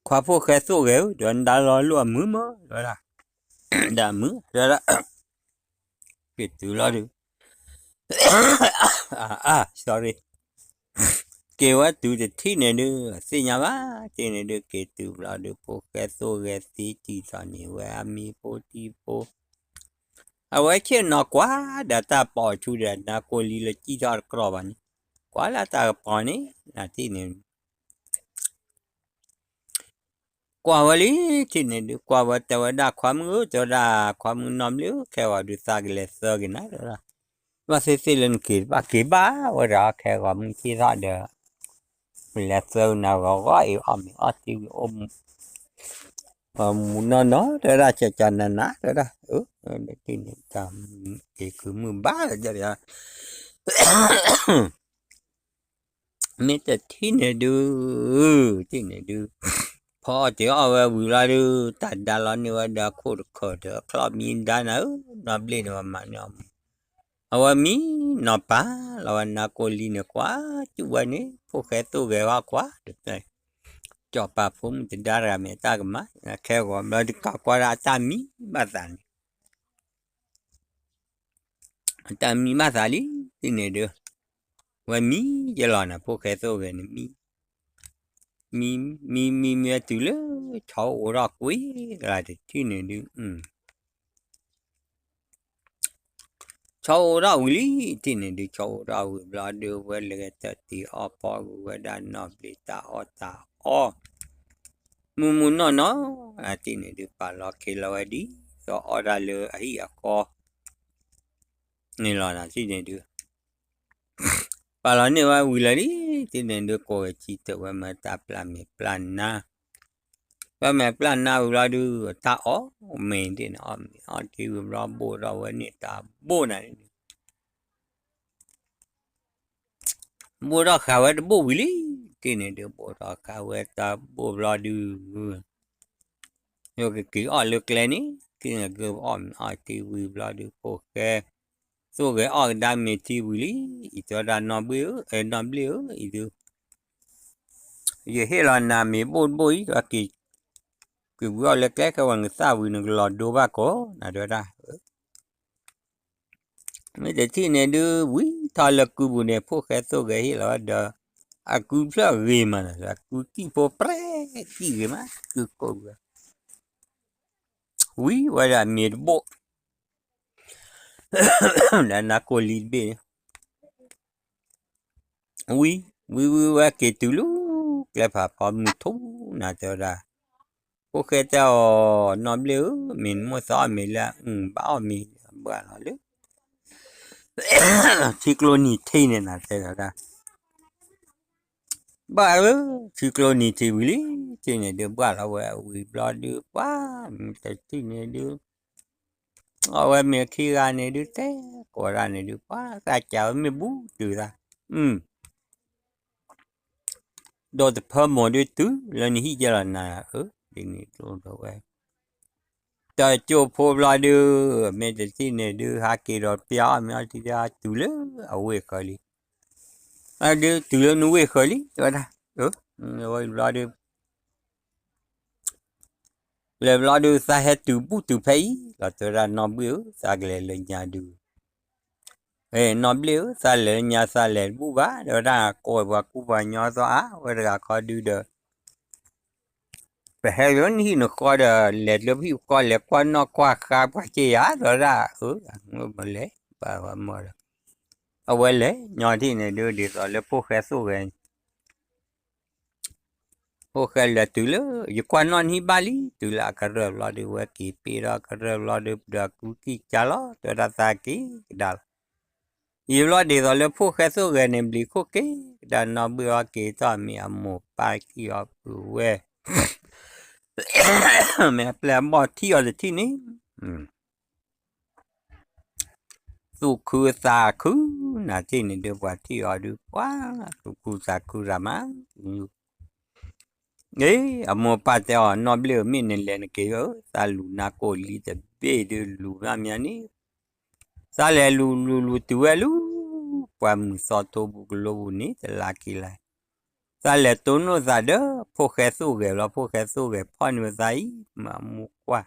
ခွါဖိၣ်ဃဲသိၣ်ဂဲၤဧၢ တဲဝဲဒၣ် နဒါလီၤလိၣ်အမုာ်မး တဲဝဲဒၣ် ဒီးအမုာ် တဲဝဲဒၣ် က့ၤတုၤလီၤဒုး sorry က့ၤဝဲတုၤတထံၣ်န့ၣ်ဒုး သ့ၣ်ညါဘၣ် တထံၣ်န့ၣ်ဒုး က့ၤတုၤဘျီဒုး ဖိၣ်ဃဲသိၣ်ဂဲၤသံတံၢ်ထီၣ်န့ၣ် ဝဲအမံၤဖိတံၤဖိ အဝဲဆ့ၣ်နီၤကွၢ်ဒီးတၢ်ပိာ်ထူဒီး နါကိၢ်လံၤလၢစံၣ်ထီၣ်တကြီဘၣ်န့ၣ် ကွၢ်လၢတၢ်ကပီၤန့ၣ် နထံၣ်န့ၣ် ကွၢ်ဝဲလံ ထံၣ်န့ၣ်ဒုး ကွၢ်ဝဲတဲဝဲဒၣ် ခွါမုၣ်ဧၢ တဲဝဲဒၣ် ခွါမုၣ်နီၢ်ဘျ့ၣ်ဧၢ ခဲဂီၤဒုးသးကလဲၤသၢက့ၤနၤ တဲဝဲဒၣ် ဘၣ်သ့ၣ်သ့ၣ်လၢနက့ၤတဘၣ် က့ၤဘၣ်ဝဲဒၣ် ခဲဂီၤမုၢ်ဆ့ၣ်ထီၣ်ဒီး လဲၤသၢက့ၤနၤဂီၤဂီၤအံၤ အီၣ်မ့ၤအီၣ်ထံဝံၤအိၣ်မူ မူနီၢ်နီၢ် တဲဝဲဒၣ် ကၠီကၠီနးနး တဲဝဲဒၣ် အၢ ထံၣ်န့ၣ် တၢ်က့ၤကုၤမုၢ်ဘၣ်လၢ မ့ၢ်တထံၣ်န့ၣ်ဒုး ထံၣ်န့ၣ်ဒုး ဖီအီၣ်တ့ၢ်အီၣ်ဝဲဝံၤလီၤဒုး တၢ်ဒါလီၤန့ၢ်ဝဲဒီးခိၣ်တခၢၣ်ဒီး ချီၣ်မံဒါနၤဧၢ, နီၢ်ဘျ့ၣ်န့ၣ်ဝဲမၤန့ၢ်အီၤမူ, အဝဲမံနီၢ်ပၢ်လီၤဝဲနါကိၢ်လံန့ၣ်ကွၢ်, စူၣ်ဝဲန့ၣ် ဖိၣ်ဃဲသိၣ်ဂဲၤဟီၣ်ကွၢ်, စီၤပၤဖိမုၣ်တဒါတဂၤမ့ၢ်တၢ်ကမၤ, ခဲဂီၤဘျီဒုးကးကွၢ်ဒၣ်အတၢ်မံဘၣ်သးန့ၣ် အတၢ်မံဘၣ်သးလံ, တထံၣ်န့ၣ်ဒုး, ဝဲမံယလီၤနၤ ဖိၣ်ဃဲသိၣ်ဂဲၤန့ၣ်မံ, မံမံမံဝဲတုၤလၢ ဆီအိၣ်ထီၣ်ကွံာ်ကလါတထံၣ်န့ၣ်ဒုး, ဆီအိၣ်ထီၣ်ဝံၤလံ, တထံၣ်န့ၣ်ဒုး ဆီအိၣ်ထီၣ်ဝံၤဘျီဒုး ဝဲလဲၤတၢ်တ့ၢ်အီၣ်ဖီဂုာ်ဝဲဒၣ်နီၢ်ဘျ့ၣ်တၢ်အီၣ်တၢ်အီ မုၢ်မုၢ်နီၢ်နီၢ်, တထံၣ်န့ၣ်ဒုး ပာ်လီၤခ့လီၤဝဲဒ်သိး အီၣ်တၢ်လၢအဟံၣ်အဃီန့ၣ်လီၤနၤ တထံၣ်န့ၣ်ဒုး ပာ်လီၤန့ၢ်ဝဲဝံၤလီၤလံ, တထံၣ်န့ၣ်ဒုး ကိးဂဲၤဆံတၢၢ်ဝဲမၤတၢ်ပျၢ်မဲာ်ပျၢ်နါ, ပျၢ်မဲာ်ပျၢ်နါဝံၤဘျီဒုး တၢ်အီၣ်မ့ၤဒ်န့ၣ် အီၣ်မ့ၤအီၣ်ထံဝံၤဘျီ ဘိၣ်ထီၣ်ဝဲန့ၣ်တၢ်ဘိၣ်နၤန့ၣ် ဘိၣ်ထီၣ်ဃာ်ဝဲတဘိၣ်ဝံၤလံ, တထံၣ်န့ၣ်ဒုး ဘိၣ်ထီၣ်ဃာ်ဝဲတဘိၣ်ဘျီဒုး ယကက့ၤအီၣ်လၢကျဲန့ၣ်, တထံၣ်န့ၣ်ဒုးအီၣ်မ့ၤအီၣ်ထံဝံၤဘျီဒုး ဖိၣ်ဃဲသိၣ်ဂဲၤအီၣ်ကဒါမ့ၤထံဝံၤလံ, အံၤတဲဒၣ်နီၢ်ဘျ့ၣ်ဧၢ, နီၢ်ဘျ့ၣ်ဧၢ, အံၤဒုး ယဟ့ၣ်လီၤနၤမ့ၤဘိၣ်တဘိၣ်အံၤ က့ၤကွံာ်အီၣ်လၢကျဲခဲဝဲနကသၣ်ဝံၤနကလီၤဒိဘၣ်ကိး နတဲဝဲဒၣ် မ့ၢ်တထံၣ်န့ၣ်ဒုး ဝံၤထီၣ်လၢကုပူၤန့ၣ် ဖိၣ်ဃဲသိၣ်ဂဲၤဟ့ၣ်လီၤဝဲဒီး အကုဖျၢၣ်ဂ့ၤမးနီၤ အကုကံၣ်ဖိပြဲကံၣ်ဂ့ၤမး ကုကိၣ်ဝဲ ဝံၤဝဲဒၣ်မ့ၤတဘိၣ် ဒီးနါကိၢ်လံတဘ့ၣ်န့ၣ် ဝံၤ ဝံၤဝံၤဝဲက့ၤတုၤလၢ ကျဲဖးဖီမုၢ်ထူနၤတဲဝဲဒၣ် ဖိၣ်ဃဲတဲအီၤ နီၢ်ဘျ့ၣ်ဧၢ မ့ၢ်နမိၣ်သးအီၣ်မ့ၤလၢအဘၣ်အီၣ်မ့ၤဘၣ်လီၤလၢ ထံကျိနံၤထံန့ၣ် နၤတဲဝဲဒၣ် ဘၣ်ဧၢ ထံကျိနံၤထံဝံၤလံ ထံန့ၣ်ဒုးဘၣ်လီၤဝဲဝံၤဘျီဒုး ပှၤမ့ၢ်တထံၣ်န့ၣ်ဒုး အဝဲမ့ၢ်ခံဂၤန့ၣ်ဒုး တဲကိးဒၣ်န့ၣ်ဒုး ပှၤသးစၢ်ဝဲမ့ၢ်ဘူးတုၤသး ဒီးတဖၢမိၢ်ဒုးတုၤ လၢနဟံၣ်ကဲလီၤနၤဧၢ ဒ်န့ၣ်ဒိၣ်ဝဲ တၢ်ကၠိဖိဘျီဒုး မ့ၢ်တထံၣ်န့ၣ်ဒုး ဟးက့ၤဒီးပျၢ်အီၣ်မ့ၤအီထံ တုၤလၢအဝ့ၢ်ဃၢၤလံ ဒုးတုၤလၢနဝ့ၢ်ဃၢၤလံ တဲဝဲဒၣ် ဝဲဘျီဒုး လဲၤဘျီဒုး သးဟဲတုၤဘူၣ်တုၤဖဲအံၤ လီၤတဲဝဲဒၣ်နီၢ်ဘျ့ၣ်ဧၢ သးကလဲၤလၢညါဒုး နီၢ်ဘျ့ၣ်ဧၢ သးလဲၤလၢညါသးလဲၤတဘူၣ်ဘၣ် တဲဝဲဒၣ် ကိးပှၤကူပှၤညီသီအါ ဝဲတဂၤခီဒုးဒီး ပဟဲလၢနဟံၣ်နဃီဒီး လဲၤလၢပဟံၣ်ပဃီ လဲၤကွၢ်နီၣ်ကွၢ်ဃါပှၤက့ယၤ တဲဝဲဒၣ် အၢ မ့ၢ်လဲၤ ဘၣ်ဝဲမီၢ်ဒီး အဝဲလဲၤညီထံၣ်န့ၣ်ဒုး ဒ်သိးလၢဖိၣ်ဃဲသိၣ်ဂဲၤ ဖိၣ်ဃဲလဲၤတုၤလၢ ယကွၢ်နီၣ်နဟံၣ်ဘၣ်လံ တုၤလၢအကရၢၢ်ဘျီဒုး ဝဲက့ၤပ့ၢ်ထီၣ်ကရၢၢ်ဘျီဒုး ဒီးကူကံၢ်ကၢ်လီၤ တဲဝဲဒၣ်သးက့ၤကဒါလီၤ ယံာ်ဘျီဒ်သိးလၢဖိၣ်ဃဲသိၣ်ဂဲၤန့ၣ် ဘျံးခိၣ်က့ၤကဒါနီၢ်ဘျ့ၣ်အီၤက့ၤထီၣ်မ့ၢ်အမိၢ်ပၢ်ကံၢ်အီၤပုၢ်ဝဲၢ် မ့ၢ်အပျဲၢ်အဘီၣ်ထံၣ်အီၤတထံၣ်န့ၣ် သူၣ်ခုသးခု နၤထံၣ်န့ၣ်ဒုး ပှၤထံၣ်အီၤဒုး ပှၤသူၣ်ခုသးခုရၤမး အ့ အမိၢ်ပၢ်တဲအီၤ နီၢ်ဘျ့ၣ်ဧၢ မ့ၢ်နလဲၤနက့ၤဧၢ သးလူၤနါကိၢ်လံတဘ့ၣ်ဒုး လူၤမးမးန့ၣ် သးလဲၤလူၤလူၤလူၤတုၤဝဲလူၤ ပှၤမုၢ်သီထိပူၤကလိပူၤန့ၣ် တလါက့ၤလါ သးလဲၤတိၢ်နီၣ်သးဒီး ဖိၣ်ဃဲသိၣ်ဂဲၤဘျီ ဖိၣ်ဃဲသိၣ်ဂဲၤဖီၣ်န့ၢ်ဝဲသးအံၤ မ့ၢ်အမိၢ်ကွၢ်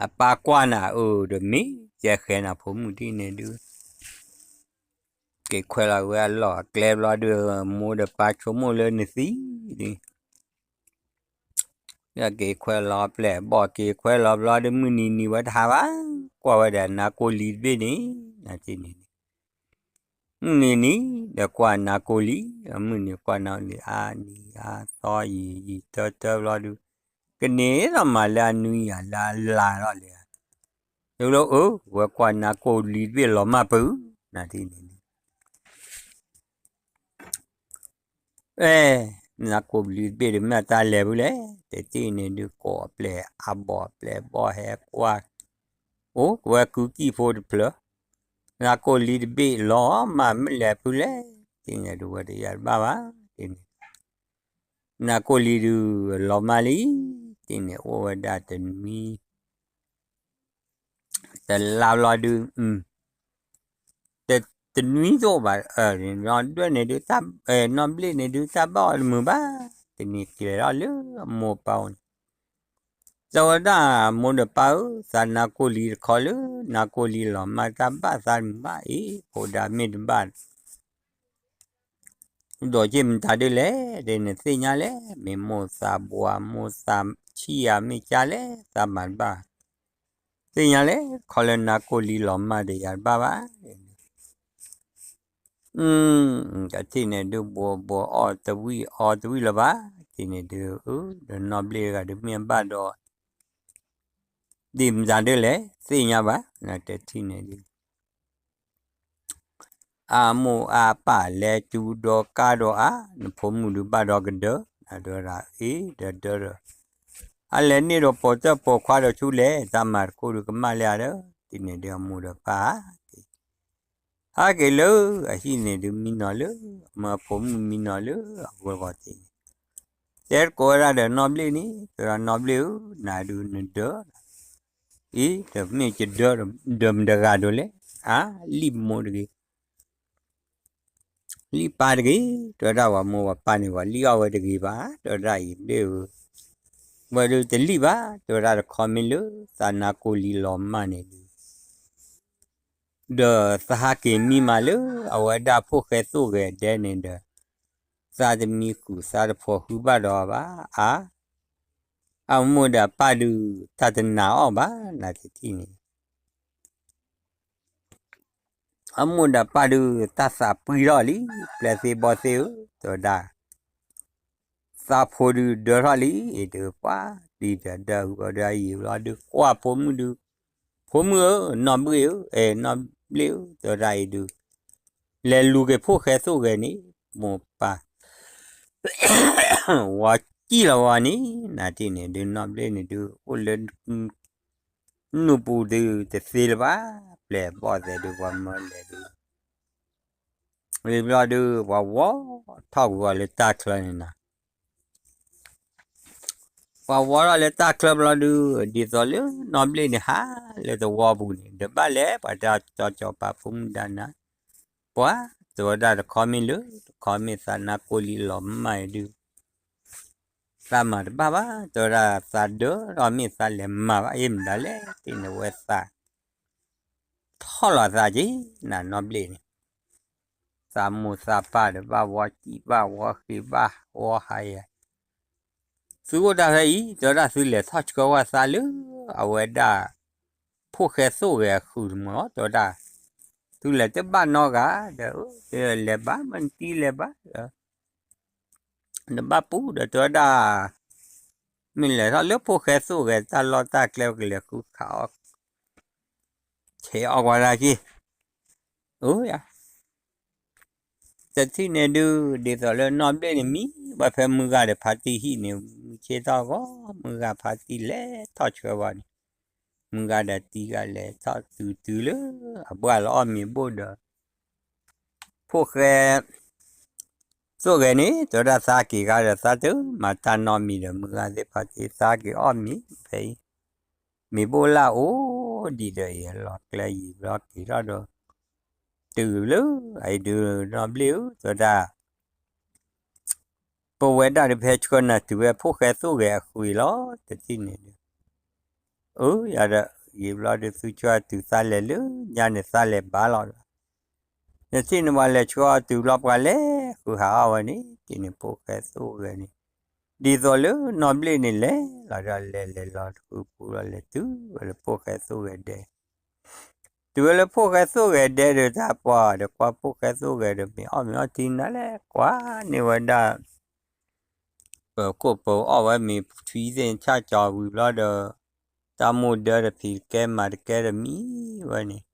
အပၢ်ကွၢ်နၤအၢ ဒီးမ့ၢ်ကဲဃဲနၤဖိမုၣ်ဒ်န့ၣ်ဒုး က့ၤခွဲးလီၤဝဲအလီၢ်အကျဲဘျီဒုး မိၢ်ဒီးပၢ်ဆိကမိၣ်လၢနသံဒ် က့ၤခွဲးလီၤပျဲၢ်ဘီၣ် က့ၤခွဲးလီၤဘျီဒုး မုၢ်နံၤနံၤဝဲတဟါဘၣ် ကွၢ်ဝဲဒီးနါကိၢ်လံတဘ့ၣ်န့ၣ် နၤထံၣ်န့ၣ် မုၢ်နံၤနံၤ ဒီးကွၢ်နါကိၢ်လံ မုၢ်နံၤကွၢ်နါလံ အါနံၤအါသီ ယံာ်ယံာ်တၢတၢဘျီဒုး ကန့ၢ်ဒီးမၤလၢအနွံယၤလၢအလါထီၣ်လံ တဘျီအၢ ဝဲကွၢ်နါကိၢ်လံတဘ့ၣ်လီၤမၢ်ပၢၢ် နၤထံၣ်န့ၣ် အဲ နါကိၢ်လံတဘ့ၣ်ဒီးမ့ၢ်တၢ်လဲၤဖုလဲၣ် တထံၣ်န့ၣ်ဒုးကိးအပျဲၢ်အဘီၣ်အပျဲၢ်ဘီၣ်ဟဲကွၢ် အိၣ်ကဝဲကုကံၢ်ဖိတဖျၢၣ် နါကိၢ်လံတဘ့ၣ်လီၤမၢ်မ့ၢ်လဲၤဖုလဲၣ် တထံၣ်န့ၣ်ဒုးဝဲတယၤတဘၣ်ဘၣ် တထံၣ်န့ၣ် နါကိၣ်လံၤဒုးလီၤမၢ်လံ, တထံၣ်န့ၣ်အိၣ်ဝဲဒၣ်တနွံ တလါဘျီဒုး တနွံတအိၣ်ဘၣ်, နီၢ်ဒွဲၣ်န့ၣ်ဒုး နီၢ်ဘျ့ၣ်န့ၣ်ဒုး တၢ်ဘၣ်အီၤတမုာ်ဘၣ်, တနံၤကျဲၤထီၣ်လၢအမိၢ်ပၢ်အိၣ်န့ၣ် တဲဝဲဒၣ်မိၢ်ဒီးပၢ်ဧၢ, သးနါကိၣ်လံၤတခီလၢ နါကိၣ်လံၤလီၤမၢ် တၢ်ဘၣ်သးတမုာ်ဘၣ်အံၤ ဖိဒါမ့ၢ်တဘၣ် ဒီးက့ၤမတၤဒ်လဲၣ်, ဒ်န့ၣ်သ့ၣ်ညါလဲၣ်, မ့ၢ်မိၢ်သးဘှါ မိၢ်သးဆံၣ်ဧါ မ့ၢ်ကၢ်လဲၣ် သးမၤတဘၣ်, သ့ၣ်ညါလဲၣ်, ခီလၢနါကိၣ်လံၤလီၤမၢ်ဒီးယၤတဘၣ်ဘၣ်, တထံၣ်န့ၣ်ဒုး ဘှီဘှီအီၣ်တဝံၣ်အီတဝံၣ်လၢၤဘၣ်, တထံၣ်န့ၣ်ဒုး ဒီးနီၢ်ဘျ့ၣ်တဂၤဒုးမ့ၢ်ဘၣ်ဒီး ဒ်မတၤဒ်လဲၣ် သ့ၣ်ညါဘၣ်, နတထံၣ်န့ၣ်ဒုး အမိၢ်အပၢ်လဲၤစူၤဒီးကါဒီးအါ, နဖိမုၣ်ဒုးဘၣ်ဒီးကဒၢ, နဒၢဒၣ်အ့ၣ်ဒီးဒၢဒီး, အလဲၤန့ၢ်ဒီးပိာ်တၢၢ်ပိာ်ခွါဒီးဆူလဲၣ်, တၢ်မၤတခိၣ်ဒုးကမၣ်လၢအဒီး, တထံၣ်န့ၣ်ဒုးအမိၢ်ဒီးပၢ် ဟဲက့ၤလၢအဟံၣ်န့ၣ်ဒုးမံနီၤလၢ, မၢဖိမုၣ်မံနီၤလၢအဂီၢ်ဂီၢ်သ့ၣ်န့ၣ်, တဲသကိးဝဲဒၣ်ဒီးနီၢ်ဘျ့ၣ်န့ၣ်, တဲဒၣ်နီၢ်ဘျ့ၣ်ဧၢ, နၤဒုးနဒၢ အံၤ တမ့ၢ်ကဒၢ ဒၢမတဂၤဒိးလဲၣ်, အါ လံၣ်မိၢ်တဂ့ၤ, လံၣ်ပၢ်တဂ့ၤ, တဲဝဲဒၣ်ပှၤမိၢ်ပှၤပၢ်န့ၣ် ပှၤလံၣ်အီၣ်ဝဲတဂ့ၤဘၣ်, တဲဝဲဒၣ်အံၤဘျ့ၣ်ဧၢ, ဝဲဒုးတလံၣ်ဘၣ်, တဲဝဲဒၣ်တခီမ့ၢ်လၢ သးနါကိၣ်လံၤလီၤမၢ်န့ၣ်ဒုး ဒီးသဟးက့ၤမံမးလၢ အဝဲဒၣ်ဖိၣ်ဃဲသိၣ်ဂဲၤဒဲန့ၣ်ဒီး, သးတမံဃုာ်သးတဖိးဟုဘၣ်ဒီးအီၤဘၣ်, အါ, အမိၢ်ဒီးအပၢ်ဒုး တၢ်တနာ်အီၤဘၣ် နတထံၣ်န့ၣ် အမိၢ်ဒီးပၢ်ဒုး တၢ်သးပှံၢ်ထီၣ်လံ, ပျဲၢ်သ့ၣ်ဘီၣ်သ့ၣ်ဧၢ, တဲဝဲဒၣ်, သးဖိဒုးဒၢထီၣ်လံ, အံၤဒုးပှၤ ဒ်ဒီးဒၢအုးအီၤဒီးအယံာ်ဘျီဒုး ကွၢ်ဖိမုၣ်ဒုး, ဖိမုၣ်ဧၢ, နီၢ်ဘျ့ၣ်ဧၢ, အဲ နီၢ်ဘျ့ၣ်ဧၢ, တဲဝဲဒၣ်အံၤဒုး, လဲၤလူၤက့ၤဖိၣ်ဃဲသိၣ်ဂဲၤန့ၣ်, မိၢ်ပၢ် ဝီစံၣ်လီၤဝီန့ၣ်, နတထံၣ်န့ၣ်ဒုး နီၢ်ဘျ့ၣ်န့ၣ်ဒုး အိၣ်လၢ နူၢ်ပူၤဒုးတသ့လၢၤဘၣ်, ပျဲၢ်ဘီၣ်သဲးဒုး ပှၤမၢလဲၤဒုး, ဝံၤဘျီဒုး ပှၤဝီထီၣ်ကွံာ်အီၤလၢတၢ်ချၢန့ၣ်နီၤ, ပှၤဝီထီၣ်လၢတၢ်ချၢဘျီဒုး ဒ်သိးလၢနီၢ်ဘျ့ၣ်န့ၣ်ဟးလၢသဝီပူၤန့ၣ် ဒီးဘၣ်လဲၤပှၤတၢ်ကၠီကၠီပာ်ဖိမုၣ်ဒါနၤ, ပှၤ တဲဝဲဒၣ်တခီမ့ၢ်လၢ တခီမ့ၢ်သးနါကိၣ်လံၤလီၤမၢ်အံၤဒုး သးမၤတဘၣ်ဘၣ်, တဲဝဲဒၣ်သးဒၢထီၣ်မ့ၢ်သးလဲၤမၤဘၣ် အ့ၣ်မတၤလဲၣ်, တထံၣ်န့ၣ်ဝဲသး ထီၣ်လီၤသးက့ၤ နနီၢ်ဘျ့ၣ်န့ၣ်, သးမိၢ်သးပၢ်ဒီးဘၣ်ဝီစံၣ်ဘၣ်ဝီဃ့ၢ်ဘၣ်ဝီဟး, သုအိၣ်တၢ်ဖဲအံၤ တဲဝဲဒၣ်သုလဲၤထီၣ်ဆှၢဝဲသးလၢ အဝဲဒၣ် ဖိၣ်ဃဲသိၣ်ဂဲၤအဃုာ်တမီၤလီၤ တဲဝဲဒၣ်, သုလဲၤတဘၣ်နီတဂၤဒီး လဲၤဘၣ်မ့ၢ်နတံၢ်လဲၤဘၣ်ဒီး နဘၣ်ပူၤဒီးတဲဝဲဒၣ်, မ့ၢ်လဲၤထီၣ်လၢဖိၣ်ဃဲသိၣ်ဂဲၤတၢ်လီၢ်တၢ်ကျဲကလဲၤဃုခးအီၣ် ဆဲးအီၣ်ကွၢ်တၢ်က့ၢ်, အိယၤ, တထံၣ်န့ၣ်ဒုး ဒ်သိးလၢနီၢ်ဘျ့ၣ်န့ၣ်မံ ဝဲဖဲမုၢ်ဂၤဒီးဖါတံၢ်ဟံၣ်န့ၣ် မုၢ်ဆ့ၣ်ထီၣ်ဂီၤ မုၢ်ဂၤဖါတံၢ်လဲၤထီၣ်ဆှၢဝဲန့ၣ်, မုၢ်ဂၤဒီးတံၢ်ဂၤလဲၤထီၣ်တုၤတုၤလၢ အဘၣ်လီၤအီၣ်မ့ၤဘိၣ်ဒီး ဖိၣ်ဃဲ သိၣ်ဂဲၤန့ၣ် တဲဝဲဒၣ်သးက့ၤဂၤဒီးသးတမၤတၢ်နီတမံၤဒီး မုၢ်ဂၤသ့ၣ်ဖါတံၢ်သးက့ၤအီၣ်မ့ၤဖဲအံၤ, မ့ၤဘိၣ်လၢအိၣ်ဒံးဒီးအံၤ လီၤကျဲယံၤဘျီက့ၤထီၣ်ဒီး တုၤလၢအံၤဒုးနီၢ်ဘျ့ၣ်ဧၢ တဲဝဲဒၣ် ပဝဲဒၣ်ဒုးဖဲဆှၢနၤတုၤဝဲဖိၣ်ဃဲသိၣ်ဂဲၤအဃုာ်လီၤ တထံၣ်န့ၣ်ဒုး, အိယၤဒီး ယံာ်ဘျီဒုးသုဆှၢတုၤသးလဲၤလၢညါန့ၣ်သးလဲၤဘၣ်လီၤဒီး နထံၣ်န့ၣ်ပှၤလဲၤဆှၢအီၤတုၤဘျီပှၤလဲၤဃုဟးအီၣ်ဝဲန့ၣ် တထံၣ်န့ၣ်ဖိၣ်ဃဲသိၣ်ဂဲၤန့ၣ်, ဒ်သိးလၢနီၢ်ဘျ့ၣ်န့ၣ်လဲၤလီၤဒီးလဲၤလဲၤလီၤတဃုပူၤလီၤ လဲၤတုၤဝဲလၢဖိၣ်ဃဲသိၣ်ဂဲၤဒဲ တုၤဝဲလၢဖိၣ်ဃဲသိၣ်ဂဲၤဒဲဒီးတၢ်ပှၤဒီးကွၢ်ဖိၣ်ဃဲသိၣ်ဂဲၤဒီးမ့ၢ်အီၣ်မ့ၢ်အီထံနၤလဲၣ် ကွၢ်န့ၢ်ဝဲဒၣ် ပၢၤခိၣ်ပၢၤအီၣ်ဝဲမ့ၤထွံသ့ၣ်ဆၣ်ကၠီၤဝံၤဘျီဒီး တၢ်မိၢ်ဒၢဒီးဖံးတကဲမၤတကဲဒီးမံဝဲန့ၣ်,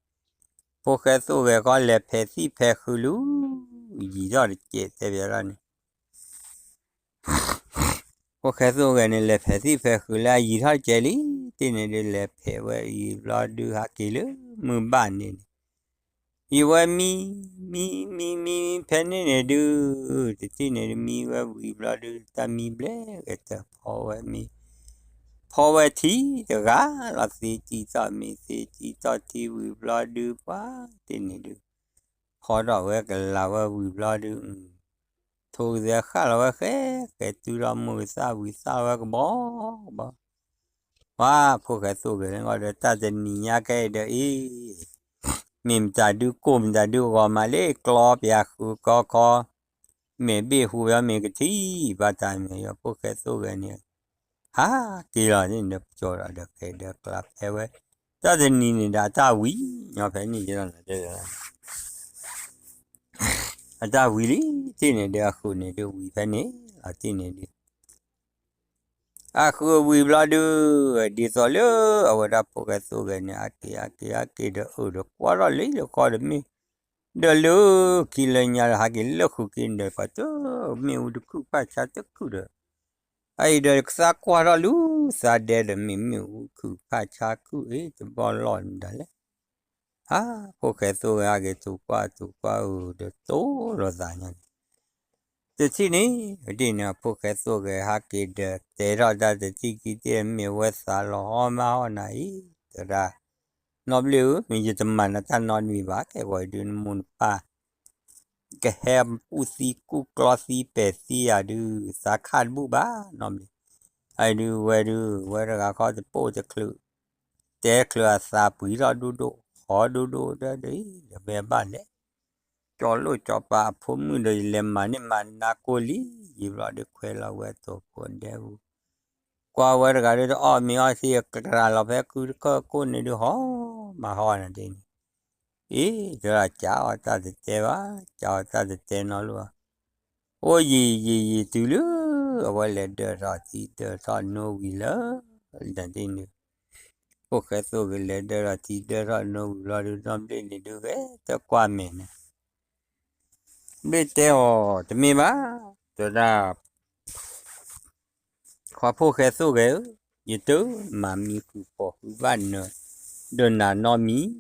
ဖိၣ်ဃဲသိၣ်ဂဲၤဃီလဲၤဖဲးသံၣ်ဖဲးဃုာ်လၢ ယံာ်ထီၣ်တကဲးတဲဘၣ်လီၤန့ၣ် ဖိၣ်ဃဲသိၣ်ဂဲၤန့ၣ် လဲၤဖဲးသံၣ်ဖဲးဃုာ်လၢအယံာ်ထီၣ်တကဲးလံ, တထံၣ်န့ၣ်ဒုးလဲၤဖဲးဝဲအံၤဘျီဒုးဟးက့ၤလၢမုၢ်ဘၣ်န့ၣ်န့ၣ်, ယဝဲမံ, မံ, မံ, မံ, မံဖဲန့ၣ်န့ၣ်ဒုး, တထံၣ်န့ၣ်ဒုး မံဝဲဝံၤဘျီဒုး တၢ်မံဘျဲၣ်ဂဲၤတၢၢ် ဖီဝဲမ့ၤ, ဖီဝဲထံတဂၤလီၤ သ့တံၢ်ထီၣ်မ့ၤ သ့တံၢ်ထီၣ်ထံဝံၤဘျီဒုး ပှၤတထံၣ်န့ၣ်ဒုး ဖီထီၣ်ဝဲကလၤဝဲဝံၤဘျီဒုး ထိၣ်ကသဲဃာ်လီၤဝဲဃဲ ဃဲတုၤထီၣ်မိၢ်ကသၣ်ဝံၤသၣ်လီၤဝဲကဘီဘီ ပှၤဖိၣ်ဃဲသိၣ်ဂဲၤန့ၣ်ဒီး တၢ်တနံၤညါကဲအံၤဒီးအံၤ, မ့ၢ်မတၤဒုးကိၢ်မတၤဒုးဂီၤမးလၢကျီပၠးဃုကီခီ, မ့ၢ်ဘ့ၣ်ဟူဝဲမ့ၢ်ကထံၣ်ဘၣ်တၢ်မ့ၢ်ယီၤ ဖိၣ်ဃဲသိၣ်ဂဲၤန့ၣ်, ဟးက့ၤလီၤန့ၣ်ဒီး ပကၠီဒီးဒီးကဲဒီးကျါဖဲဝဲ, တၢ်တနံၤန့ၣ်ဒီးအတၢ်ဝံၤညီဖဲန့ၣ် အတၢ်ဝံၤလံ, တထံၣ်န့ၣ်ဒုး အဃုာ်န့ၣ်ဒုးဝံၤဖဲန့ၣ်လီၤ တထံၣ်န့ၣ်ဒုး အဃုာ်ဝံၤဘျီဒုး ဒ်သိးလၢအဝဲဒၣ်ဖိၣ်ဃဲသိၣ်ဂဲၤန့ၣ် အက့ၤအက့ၤအက့ၤဒီးအၢၣ်ဒီးကွၢ်ထီၣ် လၢယလၢဃီဒီးမ့ၢ်, ဒီးလၢခံလၢညါဒီးဟးက့ၤလၢဃုာ်က့ၤဒီး ပှၤတမ့ၣ်အူတခုၣ်ဖးဆါတခုၣ်ဒီး, အအံၤဒီးကသးကွၢ်ထီၣ်လူၤသးဒဲဒီးမ့ၢ်မ့ၣ်အူခုၣ်ဖးဆါခုၣ်အ့ၣ်တဘီလီၢ်န့ၣ်ဒၣ်လဲာ် ဟး ဖိၣ်ဃဲသိၣ်ဂဲၤဟးက့ၤတိၤကွၢ်တိၤကွၢ်အၢၣ်ဒီးတိၤလိာ်သးညါန့ၣ်, တထံၣ်န့ၣ် ဒ်န့ၣ် ဖိၣ်ဃဲသိၣ်ဂဲၤဟးက့ၤဒီးတဲထီၣ်တၢ်တထံၣ်ခံထံၣ် မ့ၢ်ဝဲသးလီၤဟီမးဟီၣ်နၤအံၤ, တဒၣ်, နီၢ်ဘျ့ၣ်ဧၢ မ့ၢ်ယတမၤနၤတၢ်နီတမံၤဘၣ် ခဲဂီၤအံၤဒုးနမိၢ်နပၢ် ကဟဲကူၣ်သံကူၣ်ကျီသံပဲာ်သံယၤဒုး သးခးတဘူၣ်ဘၣ် နီၢ်ဘျ့ၣ်, အအံၤဒုးဝဲဒုး ဝဲတဂၤခီတပိၢ်တချုး တဲချုးအသးပှံၤထီၣ်ဒိၣ်ဒိၣ် ဟီဒိၣ်ဒိၣ်ဒီး ဒီးဝဲဘၣ်လဲၣ် ကၠီလိာ်ကၠီပာ်အဖိမုၣ်ဒီး ယလဲၤမၤန့ၢ်မၤနါကိၢ်လံ, ယံာ်ဘျီဒုးခွဲးလီၤဝဲတိာ်ခိၣ်ဒဲပူၤ, ကွၢ်ဝဲတဂၤဒုးတအီၣ်မ့ၤအီၣ်ထံ ကရၤလီၤဖဲခုတခၢၣ်ခိၣ်န့ၣ်ဒုး ဟီမးဟီၣ်နၤဒ်န့ၣ်, အ့ တဒၣ်ကးအီၤတၢ်တတဲဘၣ်, ကးအီၤတၢ်တတဲနီတဘျီဘၣ်, အိၣ်ယံာ်ယံာ်ယံာ်တုၤလၢ အဝဲလဲၤဒၢးထီၣ်ထံဒၢးထီၣ်နိဝံၤလၢ နၤဒ်န့ၣ် ဖိၣ်ဃဲသိၣ်ဂဲၤလဲၤဒၢးထီၣ်ထံဒၢးထီၣ်နိဝံၤလီၤဒုး နီၢ်ဘျ့ၣ်န့ၣ်ဒုးဂဲၤတကွၢ်မဲာ်န့ၣ်, ဘျ့ၣ်တဲအီၤတမ့ၢ်ဘၣ်, တဲဝဲဒၣ် ပှၤဖိၣ်ဃဲသိၣ်ဂဲၤဧၢ, ယတမၤမံဃုာ်ပိာ်ဃုာ်ဘၣ်နၤ, ဒီးနၤနီတမံၤ, တဲဝဲဒၣ်ဒီးတမံဃုာ်ဒီးပတမၤတၢ်နီတမံၤဒီး,